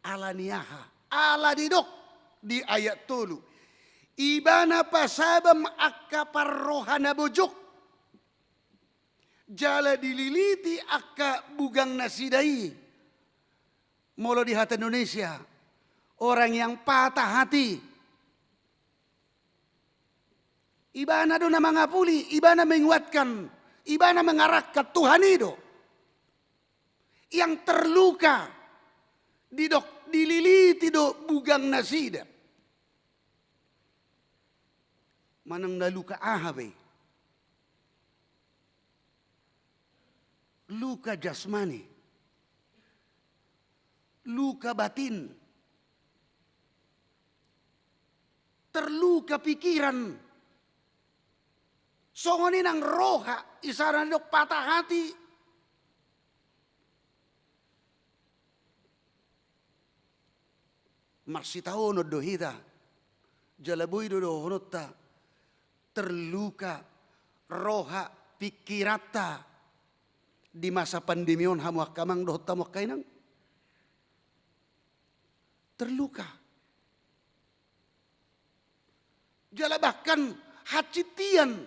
Ala ni aha? Ala didok di ayat tolu, Ibana pasabam angka parroha na bojok, jala dililiti angka bugang nasida i. Molo di hata Indonesia, orang yang patah hati. Ibana do na mangapuli, Ibana menguatkan, Ibana mengarahkan, Tuhan i do. Yang terluka, didok, dililiti do bugang nasida. Manang na luka aha pe. Luka jasmani, luka batin, terluka pikiran, songon i nang roha, isana didok patah hati. Marsitaonon do hita, jala boi do dohononta terluka roha pikiranta di masa pandemi on, hamu angka amang dohot hamu angka inang. Terluka. Jala bahkan hacintian.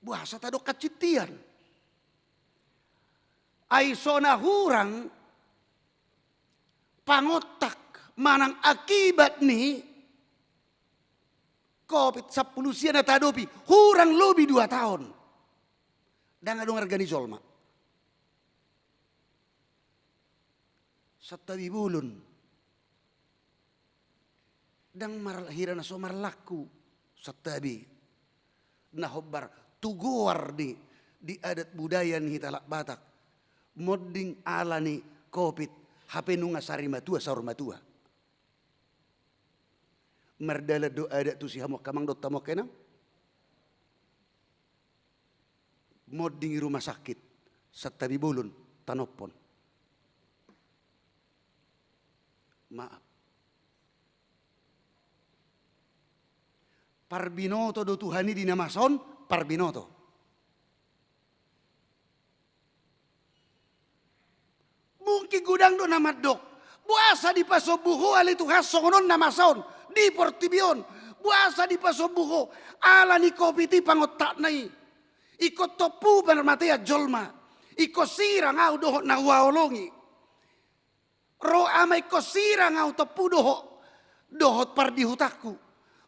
Boasa tadok hacintian? Ai so na hurang pangontak manang akibat ni covid sampulu sia na tahadopi hurang lobi dua taon. Ndang adong arga ni jolma. Santabi bolon. Ndang mar-, hira na so marlaku, santabi. Na hombar tu goar ni di adat budaya ni hita halak Batak. Monding ala ni covid, hape nunga sari matua, saur matua. Mardalan do adat tusi hamu angka amang dohot hamu angka inang. Monding i rumah sakit, santabi bolon, tanophon. Maaf. Parbinoto do Tuhan i di na masa on, parbinoto. Mungkin godang do na mandok, boasa dipasombu Ho ale Tuhan songon on na masa on di portibi on? Boasa dipasombu Ho? Ala ni covid i pangontakna i. Ingkon tompu marmatean jolma. Ingkon sirang ahu dohot na huhaholongi. Ro ama, ingkon sirang ahu tompu dohot, dohot pardihutanku.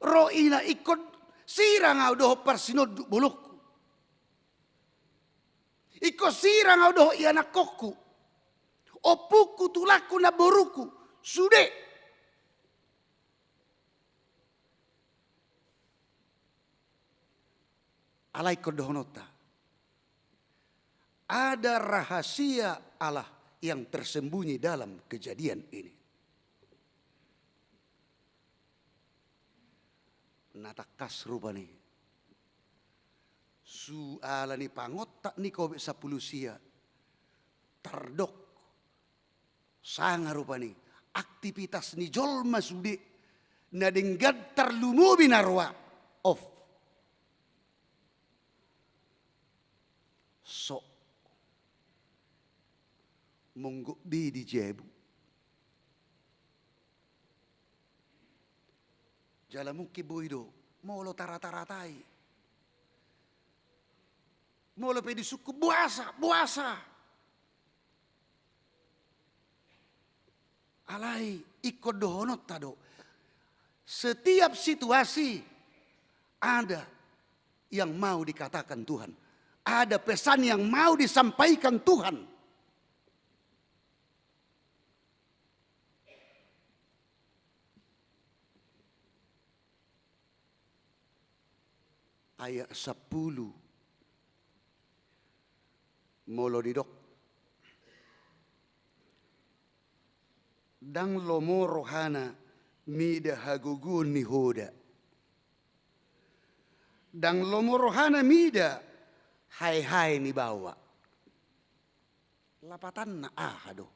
Ro ina, ingkon sirang ahu dohot parsinonduk bolongku. Ingkon sirang ahu dohot ianakkonku, ompungku, tulangku, namboruku, sude. Alai ingkon dohononta, ada rahasia Allah yang tersembunyi dalam kejadian ini. Na tangkas rupani, suala ni pangontak ni covid sampulu sia tardok sanga rupani aktivitas ni jolma sude na denggan, tarlumobi na roa, off. Sok monggok be di jabu. Jala mungkin boi do molo tarata-ratai. Molo pe disungkun, boasa, boasa. Alai ingkon dohononta do, setiap situasi ada yang mau dikatakan Tuhan, ada pesan yang mau disampaikan Tuhan. Ayat sampulu. Molo didok, ndang lomo rohana mida hagogoon ni hoda, ndang lomo rohana mida hae-hae ni baoa. Lapatanna aha do?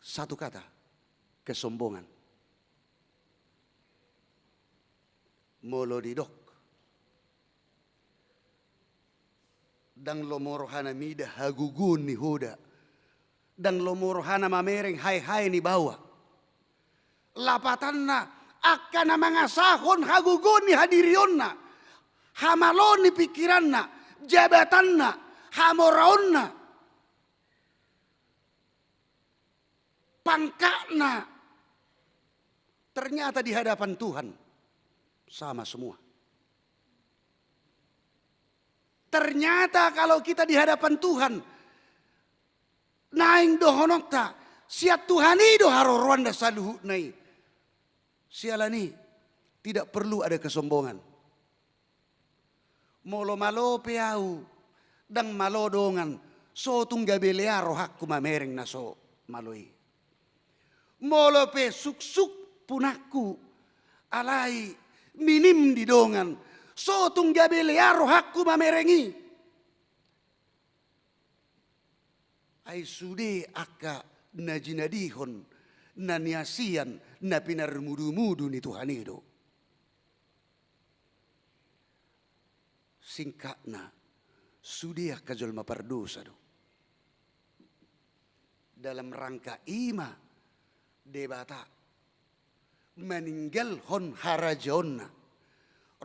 Satu kata, kesombongan. Molo didok, ndang lomo rohana mida hagogoon ni hoda, ndang lomo rohana mamereng hae-hae ni baoa. Lapatanna, angka na mangasahon hagogoon ni hadirionna, hamaloon ni pingkiranna, jabatanna, hamoraonna, pangkatna, ternyata di hadapan Tuhan sama semua. Ternyata kalau kita di hadapan Tuhan, naeng dohononta, sian Tuhan i do haroroanna saluhutna i. Siala ni i, tidak perlu ada kesombongan. Molo malo pe ahu, ndang malo dongan, so tung gabe lea rohangku mamereng na so malo i. Molo pe suksuk punangku, alai minim di dongan, so tung gabe lea rohangku mamereng i. Ai sude angka na jinadihon, na niasian, na pinarmudumudu ni Tuhan i do. Singkatna, sude angka jolma pardosa do. Dalam rangka i ma Debata maninggalhon harajaonna,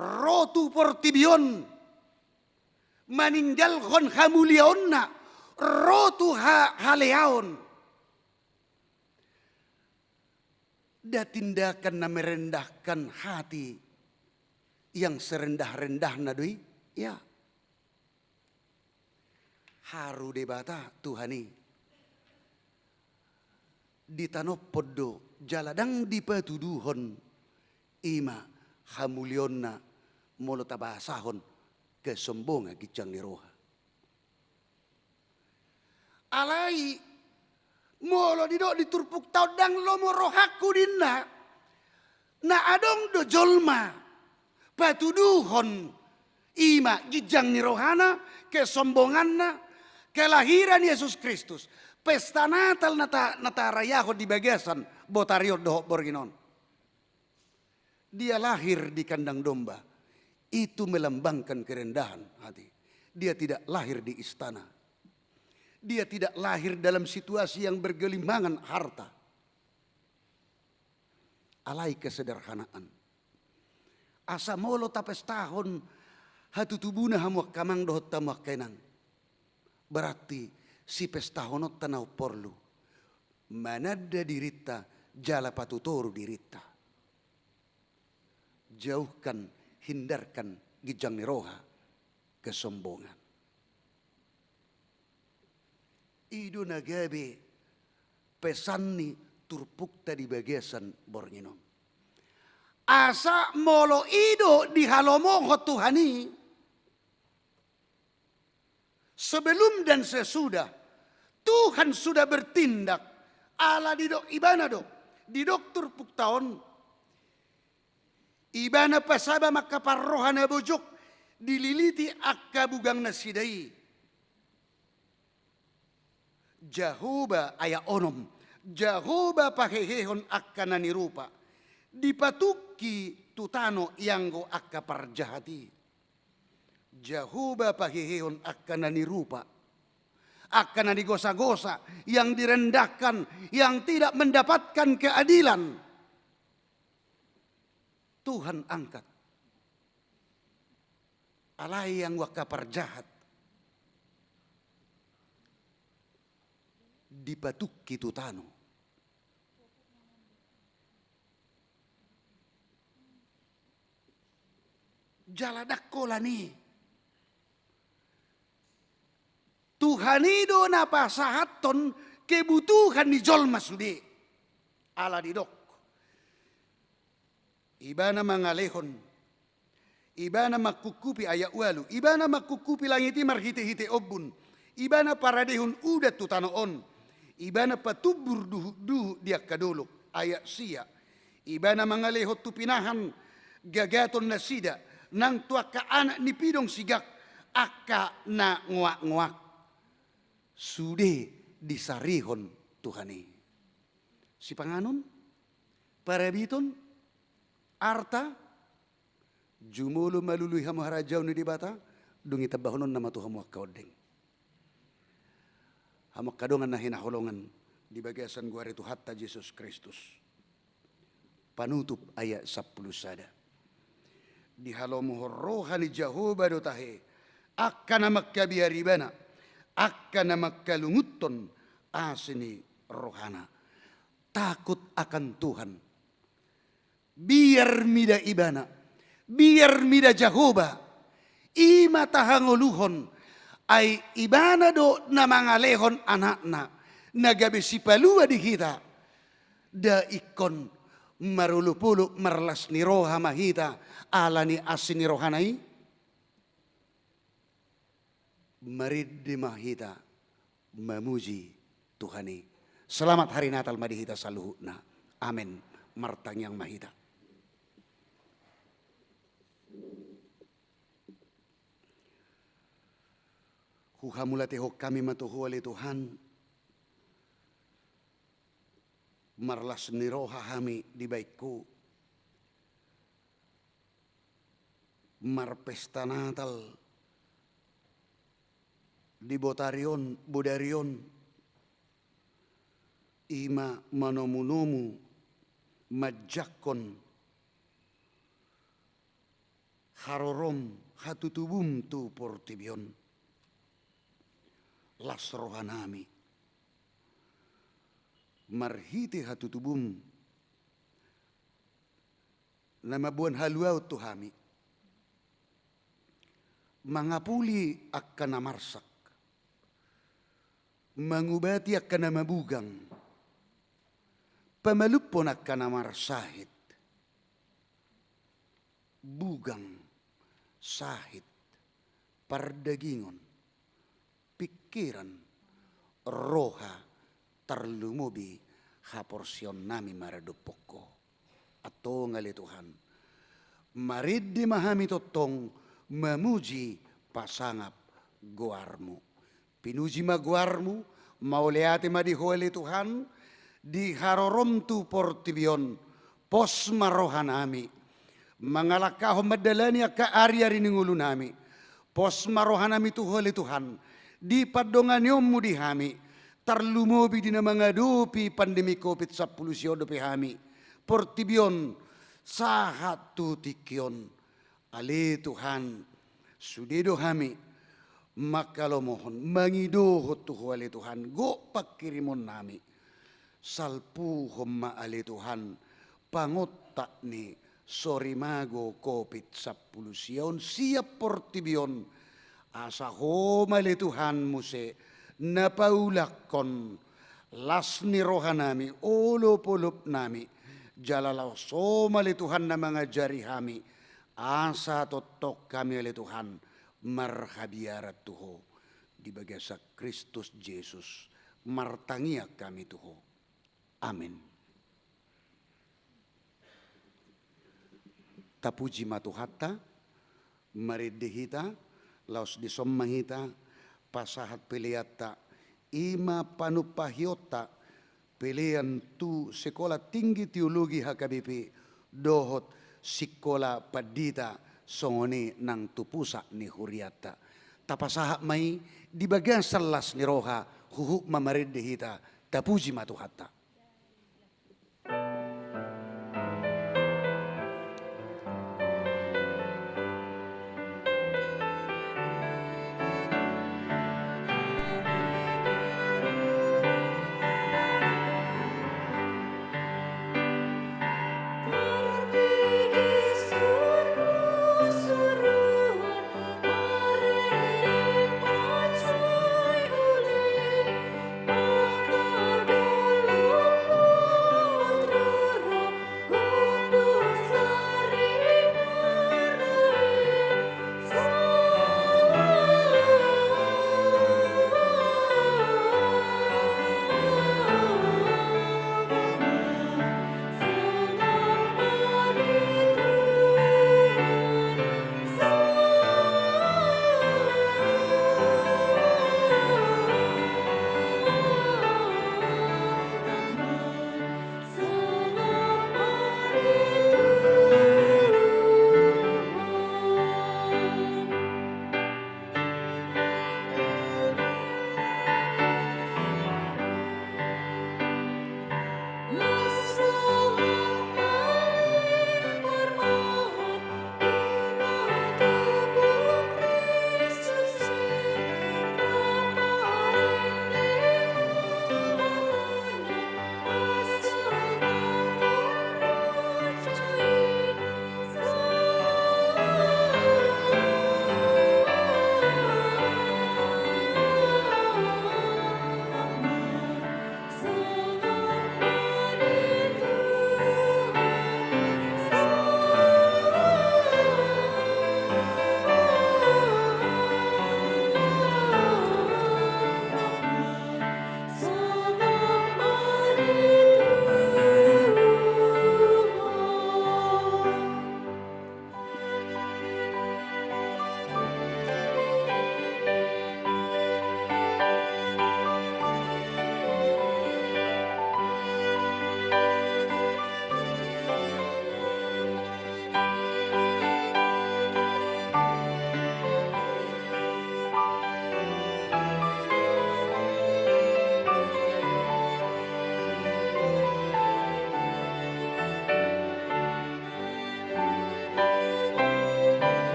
ro tu portibi on, maninggalhon hamuliaonna, ro tu ha-, haleaon. Nda tindakan na merendahkan hati yang serendah-rendahna do i? Ya. Haru Debata Tuhan i. Ditanophon do jala ndang dipatuduhon, i ma hamulionna molo tabasahon kesombongan ginjang ni roha. Alai molo didok di turpukta on ndang lomo rohangku ninna, na adong do jolma patuduhon, i ma ginjang ni rohana, kesombonganna, kelahiran Yesus Kristus, pesta Natal na ta-, na tarayahon di bagasan botari on dohot borngin on. Dia lahir di kandang domba, itu melambangkan kerendahan hati. Dia tidak lahir di istana. Dia tidak lahir dalam situasi yang bergelimangan harta. Alai kesederhanaan. Asa molo tapestahon hatutubuna hamu angka amang dohot hamu angka inang, berarti sipestahononta na umporlu mananda dirinta jala patutoru dirinta. Jauhkan, hindarkan ginjang ni roha, kesombongan. I do na gabe pesan ni turpukta di bagasan borngin on. Asa molo i do dihalomohon Tuhan i, sebelum dan sesudah, Tuhan sudah bertindak. Ala didok ibana do, didok turpukta on, ibana pasabam angka parroha na bojok, dililiti angka bugang nasida i. Jahowa, ayat onom, Jahowa pahehehon angka na nirupa, dipatungki tu tano ianggo angka parjahat i. Jahowa pahehehon angka na nirupa, angka na nigosagosa, yang direndahkan, yang tidak mendapatkan keadilan. Tuhan angkat. Alai anggo angka parjahat dipatungki tu tano. Jala ndang holan i. Tuhan i do na pasahathon kebutuhan ni jolma sude. Ala didok, ibana mangalehon, ibana mangkungkupi, ayat ualu, ibana mangkungkupi langit i marhitehite ombun, ibana paradehon udan tu tano on, ibana patumbur duhutduhut di angka dolok, ayat sia, ibana mangalehon tu pinahan gagaton nasida, nang tu angka anak ni pidong sigak, angka na ngoakngoak. Sude disarihon Tuhan i. Sipanganon, parabiton, arta, jumolo malului hamu harajaon ni Debata, dung i tambahononna ma tu hamu angka ondeng. Hamu angka dongan na hinaholongan di bagasan goar ni Tuhanta Jesus Kristus. Panutup, ayat sampulu sada. Dihalomohon roha ni Jahowa do tahe angka na mangkabiar ibana, angka na mangkalungunhon asi ni rohana. Takut akan Tuhan. Biar mida ibana, biar mida Jahowa, i ma tahangoluhon, ai ibana do na mangalehon anakna, na gabe sipalua di hita. Nda ingkon marolopolop marlas ni roha ma hita ala ni asi ni rohana i? Marende ma hita mamuji Tuhan i. Selamat Hari Natal ma di hita saluhutna. Amen. Martangiang ma hita. Huhamauliatehon hami ma tu Ho ale Tuhan, marlas ni roha hami dibahen Ho, marpesta Natal di botari on, bodari on, i ma manomunomu manjangkon harorom hatutubum tu portibi on. las rohanami marhite hatutubuM na mamboan haluaon tu hami, mangapuli angka na marsak, mangubati angka na mabugang, pamalumhon angka na marsahit, bugang, sahit, pardagingon, pingkiran, roha, tarlumobi haporseaonnami maradophon Ho. Antong ale Tuhan, marende ma hami tongtong mamuji pasangap goarMu. Pinuji ma goarMu, mauliate ma di Ho ale Tuhan, di haroroM tu portibi on, pos ma rohanami mangalangkahon mandalani angka ariari ni ngolunami. Pos ma rohanami tu Ho ale Tuhan, di pandonganionMu di hami, tarlumobi di na mangadopi pandemi covid sampulu sia on dope hami. Portibi on sahat tu tingki on. Ale Tuhan, sude do hami manghalomohon, mangidohon tu Ho ale Tuhan, gok panghirimonnami. Salpuhon ma ale Tuhan pangontak ni sorimago covid sampulu sia on sian portibi on, asa Ho ma ale Tuhan muse na paulakhon las ni rohanami, olopolopnami, jala laos Ho ma ale Tuhan na mangajari hami, asa tongtong hami ale Tuhan marhabiaran tu Ho. Di bagasan Kristus Jesus martangiang hami tu Ho. Amen. Tapuji ma Tuhanta, marende hita, laos dison ma hita pasahat peleanta, i ma panumpahionta, pelean tu Sekolah Tinggi Teologi H K B P dohot Sikola Pandita songon i nang tu pusat ni hurianta. Tapasahat ma i di bagasan las ni roha, huhut ma marende hita, tapuji ma Tuhanta.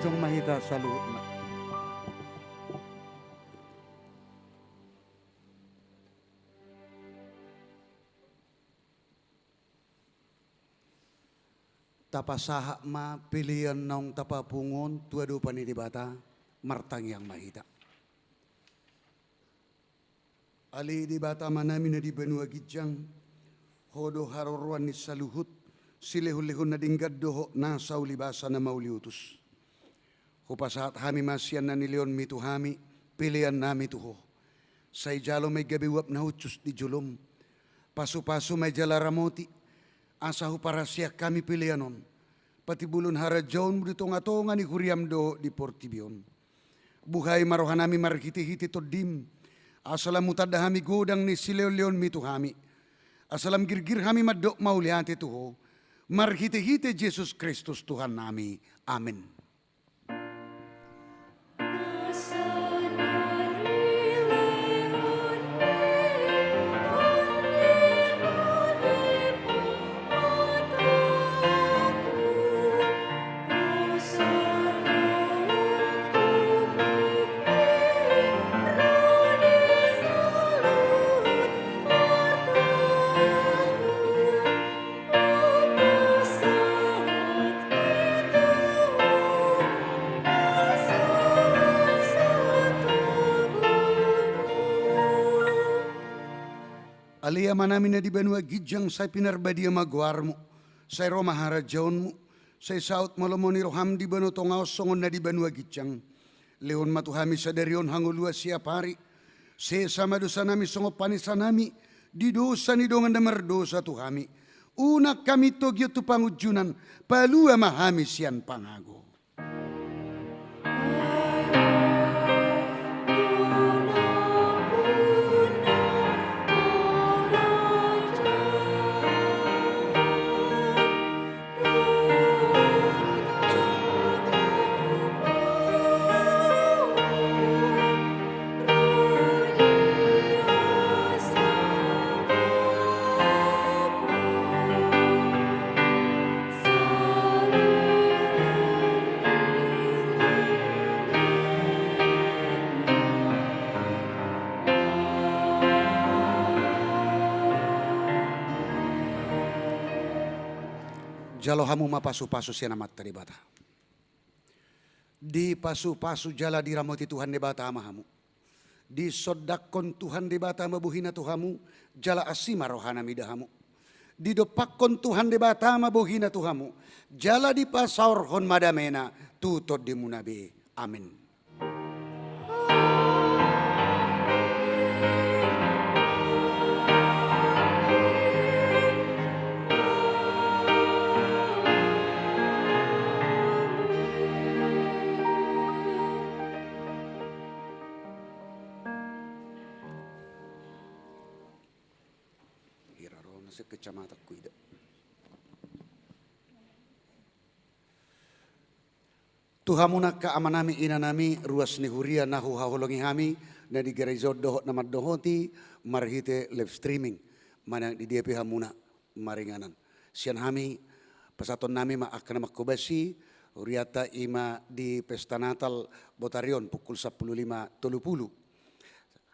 Tong ma hita saluhutna. Tapasahat ma pelean naung tapapungu on tu adopan ni Debata. Martangiang ma hita. Ale Debata Amanami na di banua ginjang, Ho do haroroan ni saluhut, silehonlehon na denggan dohot nasa ulibasa na mauliutus. Hupasahat hami ma sian na nilehonmi tu hami, peleannami tu Ho. Sai jalo ma i gabe uap na hushus di jolom. Pasupasu ma i jala ramoti, asa huparhaseang hami pelean on patimbulhon harajaonmu di tongatonga ni huriam dohot di portibi on. Buhai ma rohanami marhitehite Tondim, asa lam hutanda hami godang ni silehonlehonmi tu hami, asa lam girgir hami mandok mauliate tu Ho, marhitehite Jesus Kristus Tuhannami. Amen. Ale Amanami na di banua ginjang, sai pinarbadia ma goarmu, sai ro ma harajaonmu, sai saut ma lomo ni roham di banua tonga on songon na di banua ginjang. Lehon ma tu hami sadari on hangoluan siapari. Sesa ma dosanami songon panesanami di dosa ni dongan na mardosa tu hami. Unang hami togion tu pangunjunan, palua ma hami sian pangago. Jalo hamu ma pasupasu sian Amanta Debata. Dipasupasu jala diramoti Tuhan Debata ma hamu. Disondangkon Tuhan Debata ma bohina tu hamu, jala asi ma rohana mida hamu. Didompakkon Tuhan Debata ma bohina tu hamu, jala dipasaorhon ma damena tu tondimuna be. Amen. Hira ro na sian kecamatan ku ida. Tu hamuna angka amanami, inanami, ruas ni huria na huhaholongi hami, na di gareja on dohot na mandohoti marhite live streaming, manang di dia pe hamuna maringanan. Sian hami, pasahatonnami ma angka na manghobasi hurianta, i ma di pesta Natal botari on pukul sampulu lima tolu pulu.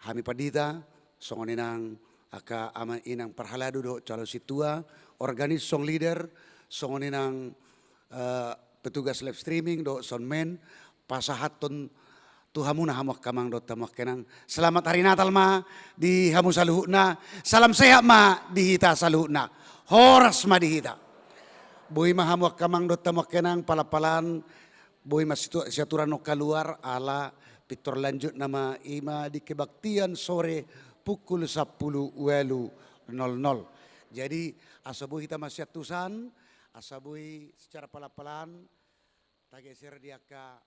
Hami pandita, songon i nang angka amang inang parhalado dohot calon sintua, organis, song leader, songon i nang, eh, petugas live streaming dohot soundman, pasahathon tu hamuna hamu angka amang dohot hamu angka inang. Selamat Hari Natal ma di hamu saluhutna, salam sehat ma di hita saluhutna, horas ma di hita. Boi ma hamu angka amang dohot hamu angka inang, palan-palan, boi ma situ-, siaturan on kaluar, ala pintor lanjut nama i ma di kebaktian sore pukul sampulu ualu nol nol. Jadi, asa boi hita masiantusan, asa boi secara palan-palan tageser di angka